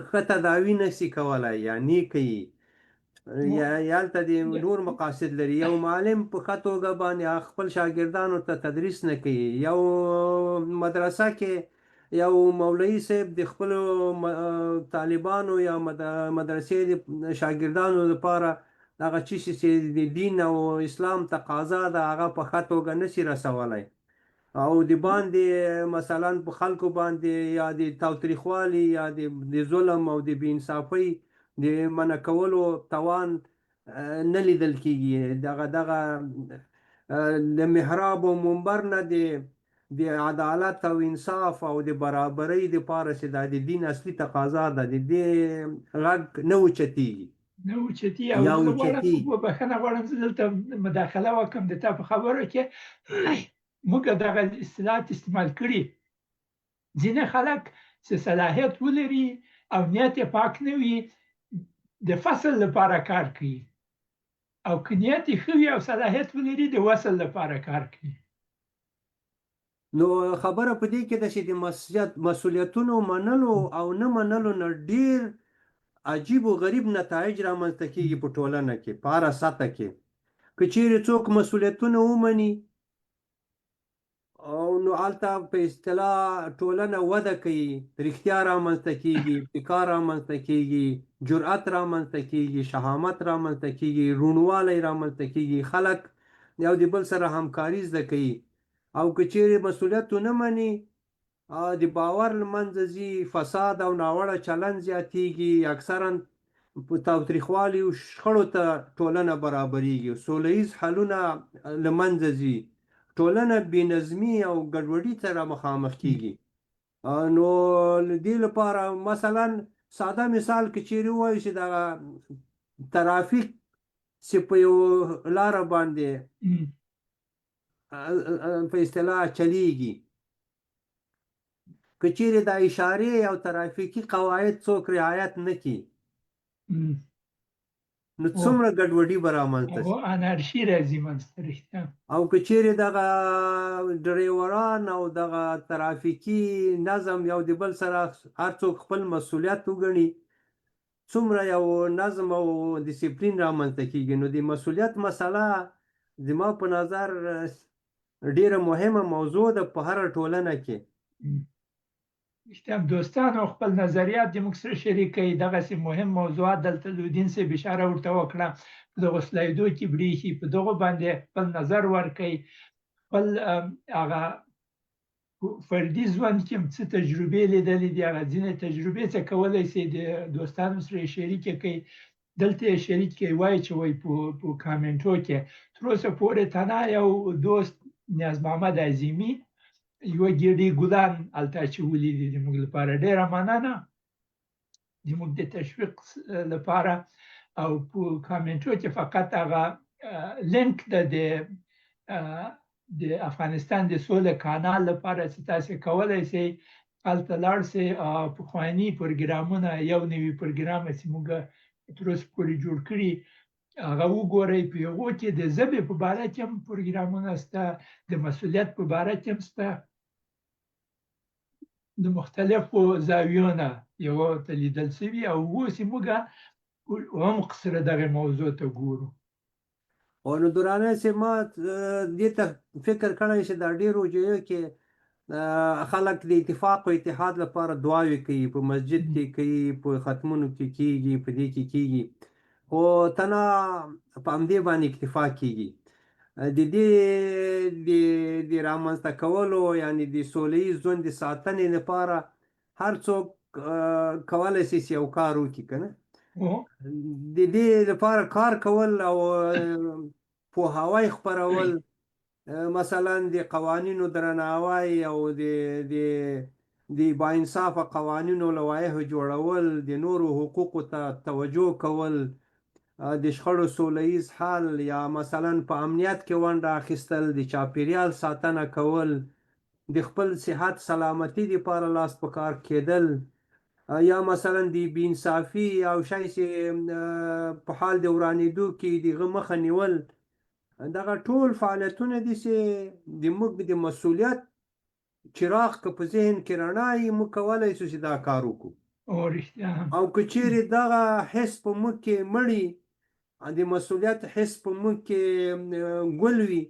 ښه تداوي نشي کولای یا نه کوي، یا هلته د نور مقاصد لري. یو معلم په ښه توګه باندې خپل شاګردانو ته تدریس نه کوي. یو مدرسه کې یو مولوي صاحب د خپلو طالبانو یا مدرسې د شاګردانو لپاره هغه څه چې د دین او اسلام تقاضا ده هغه په ښه توګه نشي رسولی. او د باندې مثلا په خلکو باندې یا د تاوتریخوالي یا د ظلم او د بې انصافۍ د منع کولو توان نه لیدل کیږي. دغه دغه د محراب او منبر نه د عدالت او انصاف او د برابرۍ دپاره چې دا د دین اصلي تقاضا ده، د دې غږ نه اوچتیږي. نه اوچتي. او یا زه غواړم اوچتیږي. بخښنه غواړم زه دلته مداخله وکړم د تا په خبرو کې. موږ دغه اصطلاحات استعمال کړي. ځینې خلک چې صلاحیت ولري او نیت یې پاک نه وي د فصل لپاره کار کوي، او که نیت یې ښه وي او صلاحیت ولري د وصل لپاره کار کوي. نو خبره په دې کې ده چې د مسؤلیتونو منلو او نه منلو نه ډیر عجیب و غریب نتایج رامنځته کیږي په ټولنه کې، په هره سطح کې. که چیرې څوک مسؤلیتونه ومني او نو هلته په اصطلاح ټولنه وده کوي، رښتیا رامنځته کیږي، ابتکار رامنځته کیږي، جرأت رامنځته کیږي، شهامت رامنځته کیږي، روڼوالی رامنځته کیږي، خلک یو د بل سره همکاري زده کوي. او که چیرې مسؤلیت ونه مني، د باور له منځه ځي، فساد او ناوړه چلند زیاتیږي، اکثرا په تاوتریخوالي او شخړو ته ټولنه برابریږي، سوله ییز حلونه له منځه ځي، ټولنه بې نظمي او ګډوډي سره مخامخ کیږي. نو له دې لپاره مثلا ساده مثال که چیرې ووایو چې دغه ترافیک چې په یو لاره باندې په اصطلاح چلیږي، که چیرې دا اشارې او ترافیکي قواعد څوک رعایت نه کړي نو څومره ګډوډي به رامنځته شي، انارشي راځي منځته، رښتیا. او که چیرې دغه ډریوران او دغه ترافیکي نظم یو د بل سره هر څوک خپل مسؤلیت وګڼي، څومره یو نظم او دیسپلین رامنځته کیږي. نو د مسؤلیت مسله زما په نظر ډیره مهمه موضوع ده په هره ټولنه کې. رښتیا هم دوستانو خپل نظریات دې موږ سره شریک کړئ. دغسې مهم موضوعات دلته لودین صاحب اشاره ورته وکړه، په دغو سلایدو کې برېښي، په دغو باندې خپل نظر ورکړئ، خپل هغه فردي ژوند کې هم څه تجربې لیدلې دي، هغه ځینې تجربې څه کولی شئ د دوستانو سره یې شریکې کړئ، دلته یې شریک کړئ، وایي چې وایي په کامنټو کې. تر اوسه پورې تنها یو دوست نیاز محمد عظیمي یوه ګېډۍ ګلان هلته اچولي دي د موږ لپاره. ډېره مننه د موږ د تشویق لپاره. او په کامنټو کې فقط هغه لینک ده د افغانستان د سولې کانال لپاره چې تاسو کولی شئ هلته لاړ شئ. پخواني پروګرامونه، 91 پروګرام چې موږ تر اوسه پورې جوړ کړي هغه وګورئ. په هغو کې د ژبې په باره کې هم پروګرامونه شته، د مسؤلیت په باره کې هم شته، د مختلفو زاویو نه یو ته لیدل شوي. او اوس یې موږ عمق سره دغې موضوع ته ګورو. او نو درانه صاحب، ما دې ته فکر کړی چې دا ډېرو ځایو کې خلک د اتفاق او اتحاد لپاره دعاوې کوي، په مسجد کې کوي، په ختمونو کې کیږي، په دې کې کیږي، خو تنها په همدې باندې اکتفا کیږي. د دې د رامنځته کولو، یعنی د سوله ییز ژوند د ساتنې لپاره هر څوک کولی شي چې یو کار وکړي که نه؟ د دې لپاره کار کول او پوهاوی خپرول، مثلا د قوانینو درناوی او د د د باانصافه قوانینو لوایحو جوړول، د نورو حقوقو ته توجه کول، د شخړو سوله ییز حل، یا مثلا په امنیت کې ونډه اخیستل، د چاپیریال ساتنه کول، د خپل صحت سلامتی لپاره لاس په کار کېدل، یا مثلا د بې انصافي او شی چې په حال د ورانېدو کې د هغه مخه نیول، دغه ټول فعالیتونه دي چې د موږ د مسؤلیت چراغ که په ذهن کې رڼا وي، موږ کولای شو چې دا کار وکړو. او رښتیا هم. او که چیرې دغه حس په موږ کې مړي، د مسؤلیت حس په موږ کې ګل وي،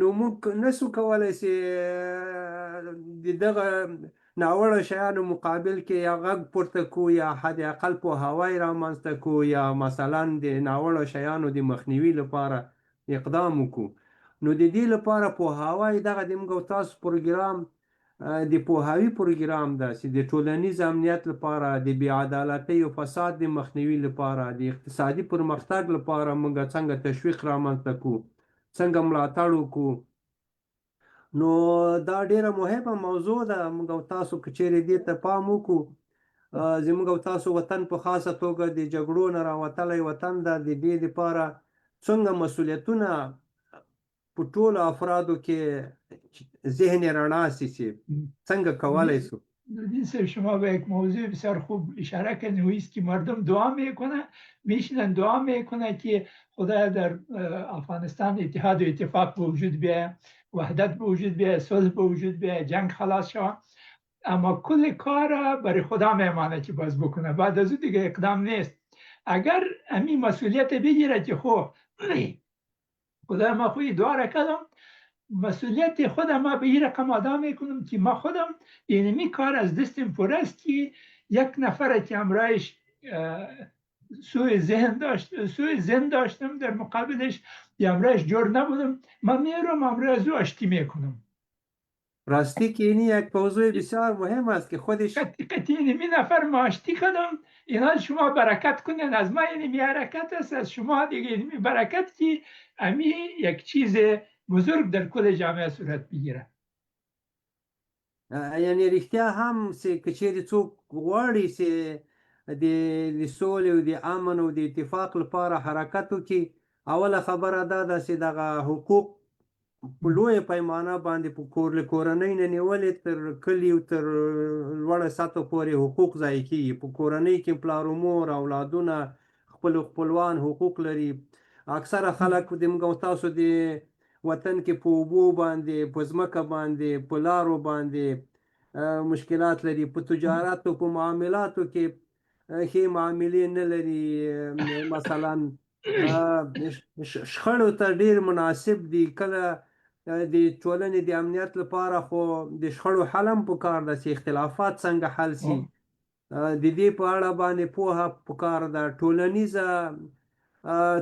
نو موږ نسو کولای چې د دغه ناوړه شیانو مقابل کې یا غږ پورته کو، یا حد اقل پوهاوی رامنځته کو، یا مثلا د ناوړه شیانو د مخنیوي لپاره اقدام وکړو. نو د دې لپاره پوهاوی دغه د موږ او تاسو پروګرام د پوهاوي پروګرام ده چې د ټولنیز امنیت لپاره، د بې عدالتۍ او فساد د مخنیوي لپاره، د اقتصادي پرمختګ لپاره موږ څنګه تشویق رامنځته کو، څنګه ملاتړ وکړو. نو دا ډیره مهمه موضوع ده. موږ او تاسو که چیرې دې ته پام وکړو، زموږ او تاسو وطن په خاصه توګه د جګړو نه راوتلی وطن ده، د دې لپاره څنګه مسؤلیتونه په ټولو افرادو کې ذهن رڼا سي چې څنګه کولای سو. نورالدین صاحب، شما به یک موضوع بسیار خوب اشاره کردین و ایست که مردم دعا میکنه، میشینن دعا میکنه که خدا در افغانستان اتحاد و اتفاق به وجود بیاید، وحدت به وجود بیاید، صلح به وجود بیاید، جنگ خلاص شود. اما کل کار برای خدا میمانه که باز بکنه، بعد از او دیگه اقدام نیست. اگر امی مسئولیت بگیره که خب خدا ما خوی دعا را کردم، مسئولیت خودم ما به این رقم ادا میکنم که ما خودم اینمی کار از دستم پر است که یک نفر که همراهش سوء ذهن داشت، سوء ذهن داشتم در مقابلش، یا همراهش جور نبودم، من میرم همراه از او آشتی میکنم. راستی که اینی یک موضوع بسیار مهم است که خودش قطعی اینمی نفر ما آشتی کردم، اینا شما برکت کنین از ما، اینمی حرکت است از شما دیگه، اینمی برکت که امی یک چیز بزرگ در کل جامعه صورت بگیره. یعنی رښتیا هم چې که چیرې څوک غواړي چې د سولې او د امن او د اتفاق لپاره حرکت وکړي، اوله خبره دا ده چې دغه حقوق په لویه پیمانه باندې په کور له کورنۍ نه نیولې تر کلي او تر لوړه سطح پورې حقوق ضایع کېږي. په کورنۍ کې پلار و مور، اولادونه، خپل خپلوان حقوق لري. اکثره خلک د موږ او تاسو د وطن کې په اوبو باندې، په ځمکه باندې، په لارو باندې مشکلات لري، په تجارت او په معاملاتو کې ښې معاملې نه لري. مثلا شخړو ته ډېر مناسب دي. کله د ټولنې د امنیت لپاره خو د شخړو حل هم پکار ده چې اختلافات څنګه حل سي، د دې په اړه باندې پوهه پکار ده. ټولنیزه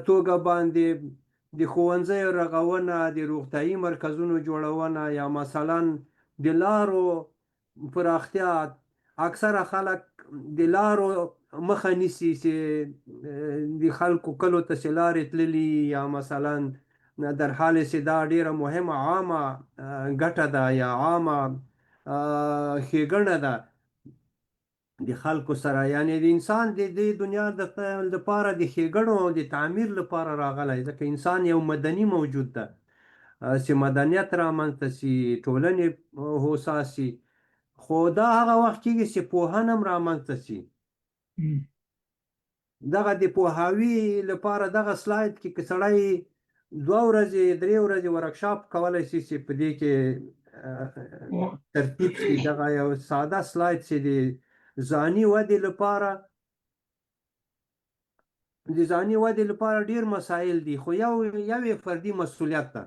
توګه باندې د ښوونځیو رغونه، د روغتیايي مرکزونو جوړونه، یا مثلا د لارو پراختیا. اکثره خلک د لارو مخه نیسي چې د خلکو کلو ته چې لارې تللي، یا مثلا در حال چې دا ډېره مهمه عامه ګټه ده یا عامه ښېګڼه ده د خلکو سره. یعنی د انسان د دې دنیا دپاره د ښېګڼو او د تعمیر لپاره راغلی، ځکه انسان یو مدني موجود ده چې مدنیت رامنځته سي، ټولنې هوسا سي. خو دا هغه وخت کېږي چې پوهنه هم رامنځته سي. دغه د پوهاوي لپاره دغه سلاید کې که سړی 2 ورځې 3 ورځې ورکشاپ کولی شي چې په دې کې ترتیب شي. دغه یو ساده سلاید چې د ځاني ودې لپاره، د ځاني ودې لپاره ډېر مسایل دي، خو یو یې فردي مسؤلیت ده.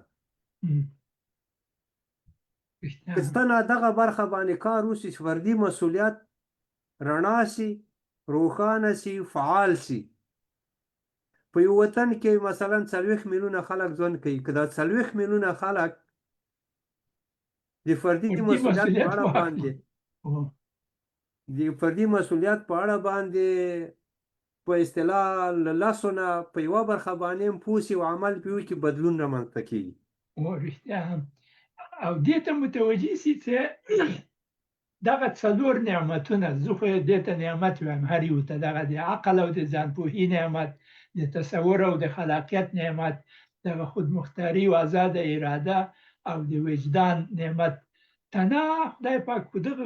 که ستنه دغه برخه باندې کار وشي چې فردي مسؤلیت رڼا سي، روښانه سي، فعال سي. په یو وطن کې مثلا 40 میلیونه خلک ژوند کوي، که دا 40 میلیونه خلک د فردي مسؤلیت په اړه باندې د فردي مسؤلیت په اړه باندې په اصطلاح له لسو نه په یوه برخه باندې هم پوه سي او عمل پرې وکړي، بدلون رامنځته کېږي. رښتیا هم. او دې ته متوجه سي چې دغه 4 نعمتونه، زه خو دې ته نعمت وایم هر یو ته، دغه د عقل او د ځانپوهي نعمت، د تصور او د خلاقیت نعمت، دغه خودمختاري او آزاده اراده او د وجدان نعمت، تنها خدای پاک په دغه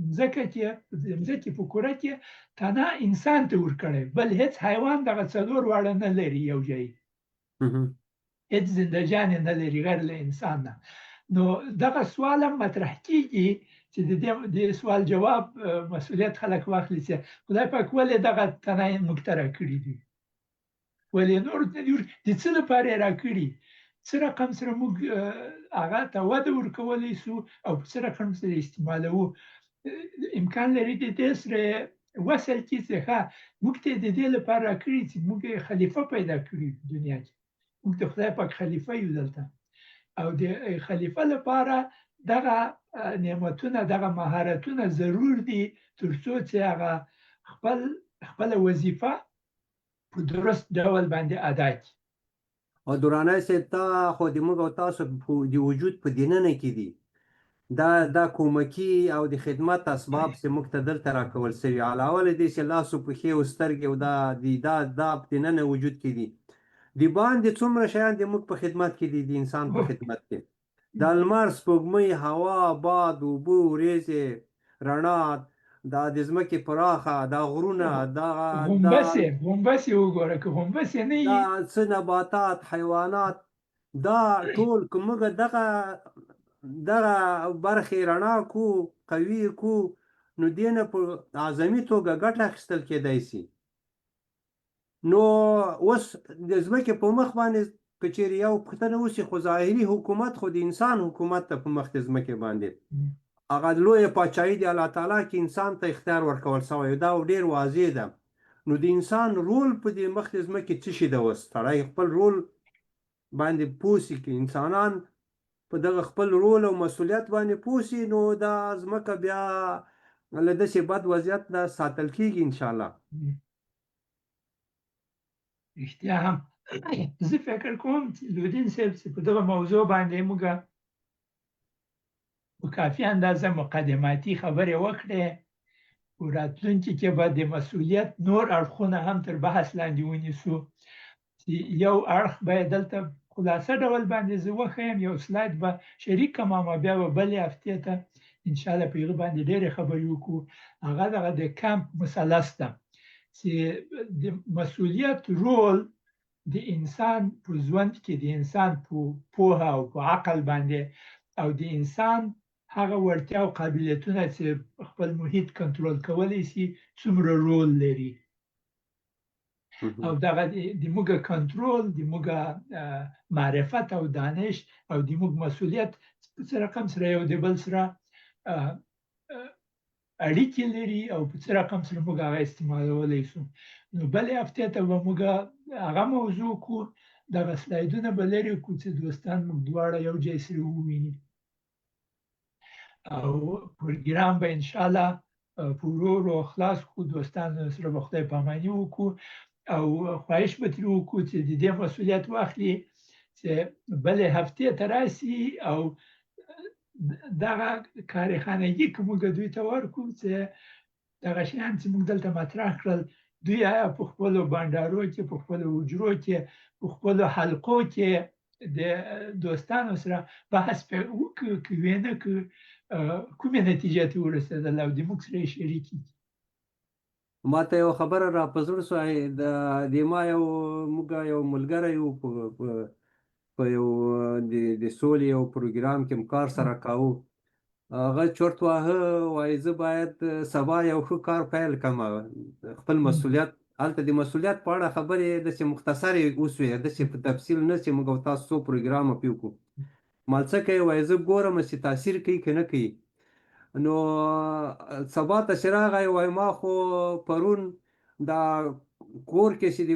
مځکه کې، د مځکې په کره کې تنها انسان ته ورکړی، بل هیڅ حیوان دغه 4 واړه نه لري یو ځای، هیڅ زنده جان یې نه لري غیر له انسان نه. نو دغه سوال هم مطرح کیږي چې د دې سوال جواب مسؤلیت خلک واخلي چې خدای پاک ولې دغه تنه موږ ته راکړي دي، ولې نور نه دي، د څه لپاره یې راکړي، څه رقم سره موږ هغه ته وده ورکولی سو او په څه رقم سره استعمالوو. امکان لري د دې سره وصل کړي چې ښه موږ ته د دې لپاره راکړي چې موږ خلیفه پیدا کړي په دنیا کې، موږ د خدای پاک خلیفه یو دلته، او د خلیفه لپاره دغه نعمتونه دغه مهارتونه ضرور دي تر څو چې هغه خپله وظیفه په درست ډول باندې ادا کړي. او درانی صاحب تا خو د موږ او تاسو د وجود په دننه کې دي، دا کومکي او د خدمت اسباب چې موږ ته دلته راکول سوي، علاوه له دې چې لاس او پښې او سترګې او دا دي، دا په دننه وجود کې دي، د باندې څومره شیان د موږ په خدمت کې دي، د انسان په خدمت کې، د لمر، سپوږمۍ، هوا، باد، اوبه، ورېځې، رڼا، دا د ځمکې پراخه، دا غرونه، دا غومبسې وګوره، که غومبسې نه وي، دا څه نباتات، حیوانات، دا ټول که موږ دغه برخې رڼا کو، قوي کو، نو دې نه په اعظمي توګه ګټه اخیستل کېدای سي. نو اوس د ځمکې په مخ باندې که چېرې یو پوښتنه وسي، خو ظاهري حکومت خو د انسان حکومت ته په مخ د ځمکې باندې هغه لویه پاچاهي د الله تعالی کې انسان ته اختیار ورکول سوی، دا ډېر واضح ده. نو د انسان رول په دې مخ د ځمکې څه شي ده؟ اوس سړی خپل رول باندې پوه سي، که انسانان په دغه خپل رول او مسؤلیت باندې پوه سي، نو دا ځمکه بیا له داسې بد وضعیت نه ساتل کېږي انشاءالله. رښتیا هم زه فکر کوم چې لودین صاحب چې په دغه موضوع باندې موږ په کافي اندازه مقدماتي خبرې وکړې، په راتلونکي کې به د مسؤلیت نور اړخونه هم تر بحث لاندې ونیسو، چې یو اړخ به دلته خلاصه ډول باندې زه وښیم، یو سلاید به شریک کړم او بیا به بلې هفتې ته انشاءالله په هغه باندې ډېرې خبرې وکړو. هغه دغه د کمپ مثلث ده چې د مسؤلیت رول د انسان په ژوند کې، د انسان په پوهه او په عقل باندې، او د انسان هغه وړتیا او قابلیتونه چې خپل محیط کنټرول کولی شي څومره رول لري، او دغه د موږ کنټرول، د موږ معرفت او دانش او د موږ مسؤلیت په څه رقم سره یو د بل سره اړیکې لري او په څه رقم سره موږ هغه استعمالولی شو. نو بلې هفتې ته به موږ هغه موضوع کړو، دغه سلایدونه به لرې کړو چې دوستان موږ دواړه یو ځای سره وویني، او پروګرام به انشاءالله په ورو ورو خلاص کړو، دوستانو سره به خدای پاماني وکړو او خواهش به ترې وکړو چې د دې مسؤلیت واخلي چې بلې هفتې ته راسي او دغه کارخانګي که موږ دوی ته ورکړو چې دغه شیان چې موږ دلته مطرح کړل، دوی آیا په خپلو بنډارو کې، په خپلو حجرو کې، په خپلو حلقو کې د دوستانو سره بحث پرې وکړو که ویې نه کړو، کومې نتیجې ته ورسېدل او د موږ سره یې شریکې کړي. ما ته یو خبره را په زړه سوه، د ما یو موږ یو ملګری یو په یو د سولې یو پروګرام کې هم کار سره کاوه، هغه چورت واهه، وایي زه باید سبا یو ښه کار پیل کړم، خپل مسؤلیت. هلته د مسؤلیت په اړه خبرې داسې مختصرې وسوې، داسې په تفصیل نه چې موږ او تاسو څو پروګرامه پرې وکړو. مال څه کوي؟ وایي زه ګورم چې تاثیر کوي که نه کوي. نو سبا ته چې راغی، وایي ما خو پرون دا کور کې چې د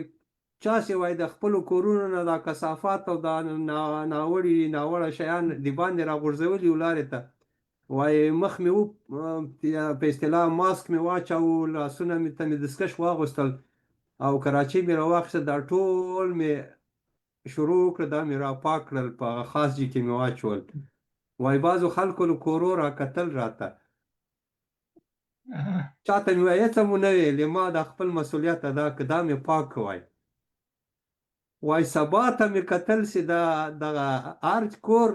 چا چې وایي د خپلو کورونو نه دا کثافات او دا ناوړي ناوړه شیان د باندې راغورځولي وو لارې ته، وایي مخ مې و په اصطلاح ماسک مې واچاوه، لاسونه مې ته مې دستکش واغوستل او کراچۍ مې راواخیسته، دا ټول مې شروع وکړه، دا مې را پاک کړل، په هغه خاص ځای کې مې واچول. وایي بعضو خلکو له کورو راکتل راته، چاته مې وایي هېڅ مو نه ویلې، ما دا خپل مسؤلیت ادا کړ، دا مې پاک کړ. وایي سبا ته مې کتل چې دا دغه هر کور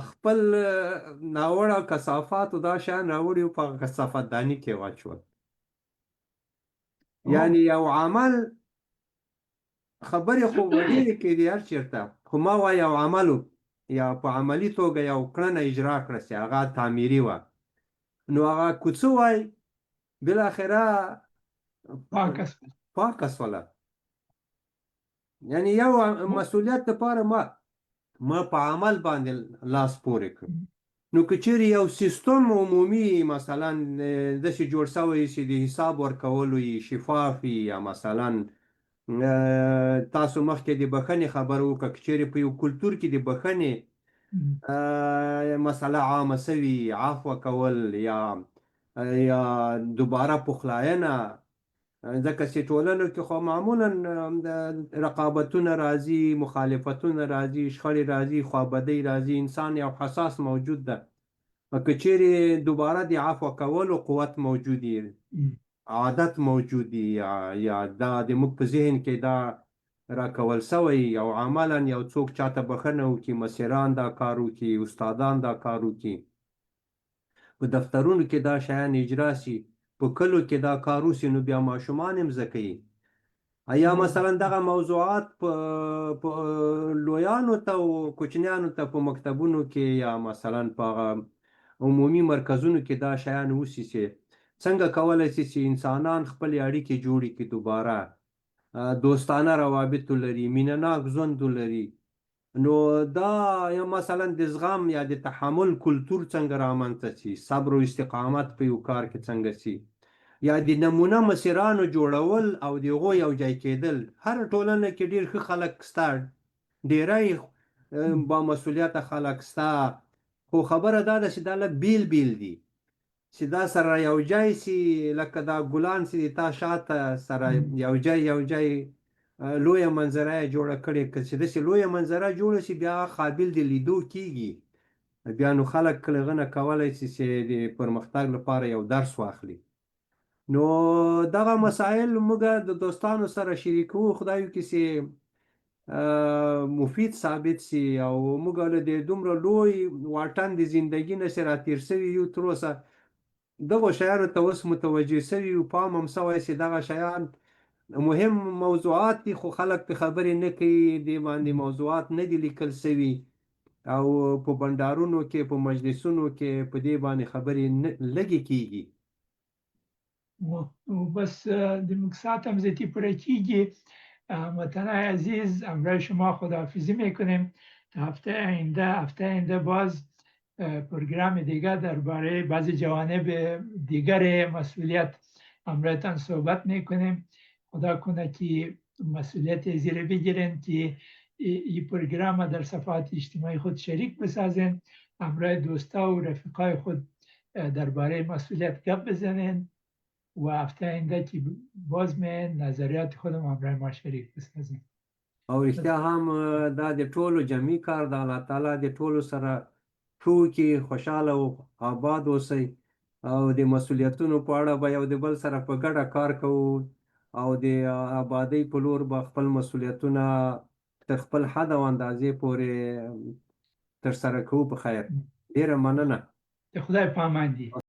خپل ناوړه کثافات او دا شیان راوړي وو، په هغه کثافت داني کې واچول. یعنی یو عمل، خبرې خو ډېرې کېدې هر چېرته، خو ما وایي یو عمل و، یا په عملي توګه یو کړنه اجرا کړه چې هغه تعمیري وه، نو هغه کوڅه وای بالاخره پاکه سوله. پاکه سوله. یعنی یو مسولیت لپاره ما په عمل باندې لاس پورې کړ. نو که چیرې یو سیستم عمومي مثلا داسې جوړ شوی چې د حساب ورکولو یې شفاف وي، یا مثلا تاسو مخکې د بخښنې خبره وکړه، که چیرې په یو کلتور کې د بخښنې مسله عامه سوي، عفوه کول یا دوباره پخلاینه، ځکه چې ټولنو کې خو معمولا رقابتونه راځي، مخالفتونه راځي، شخړې راځي، خوابدۍ راځي، انسان یو حساس موجود ده. که چیرې دوباره د عفوه کولو قوت موجود وي، عادت موجود وي، یا دا د موږ په ذهن کې دا راکول سوی او عملا یو څوک چاته بخښنه وکړي، مسیران دا کار وکړي، استادان دا کار وکړي، په دفترونو کې دا شیان اجرا سي، په کلو کې دا کار وسي، نو بیا ماشومان هم زده کوي. یا مثلا دغه موضوعات په لویانو ته او کوچنیانو ته په مکتبونو کې یا مثلا په هغه عمومي مرکزونو کې دا شیان وسي چې څنګه کولی سي چې انسانان خپلې اړیکې جوړې کړي، دوباره دوستانه روابط ولري، مینه ناک ژوند ولري. نو دا یا مثلا د زغم یا د تحمل کلتور څنګه رامنځته سي، صبر او استقامت په یو کار کې څنګه سي، یا د نمونه مسیرانو جوړول او د هغو یو ځای کېدل. هر ټولنه کې ډېر ښه خلک سته، ډېری با مسؤلیته خلک سته، خو خبره دا ده چې دا لږ بیل بیل دي، چې دا سره یو ځای سي، لکه دا ګلان چې د تا شاته سره یو ځای یو ځای لویه منظره یې جوړه کړې، که چې داسې لویه منظره جوړه سي بیا قابل د لیدو کیږي، بیا نو خلک له نه کولی سي چې د پرمختګ لپاره یو درس واخلي. نو دغه مسایل موږ د دوستانو سره شریکوو، خدای وکړي چې مفید ثابت سي، او موږ له دې دومره لوی واټن د زندګي نه چې راتېر سوي یو تر اوسه دغو شیانو ته اوس متوجه سوي یو، پام هم سوی چې دغه شیان مهم موضوعات دي، خو خلک پرې خبرې نه کوي، دې باندې موضوعات نه دي لیکل سوي، او په بنډارونو کې په مجلسونو کې په دې باندې خبرې لږې کیږي. بس د موږ ساعت هم زیاتی پوره کیږي. هموطنای عزیز، همراه شما خداحافظی میکنیم تا هفته آینده. هفته آینده باز پروگرام دیگر درباره بعضی جوانب دیگر مسئولیت همراهتان صحبت میکنیم. خدا کنه که مسئولیت زیر بگیرین که این پروگرام در صفحات اجتماعی خود شریک بسازین، همراه دوستا و رفیقای خود درباره مسئولیت گپ بزنین و هفته آینده که باز می نظریات خودم همراه ما شریک بسازین. او رښتیا هم دا د ټولو جمعي کار ده، الله تعالی د ټولو سره ښه وکړي، خوشحاله او آباد اوسئ، او د مسؤلیتونو په اړه به یو د بل سره په ګډه کار کوو، او د آبادۍ په لور به خپل مسؤلیتونه تر خپل حد او اندازې پورې ترسره کوو. په خیر، ډېره مننه. د خدای په امان دي.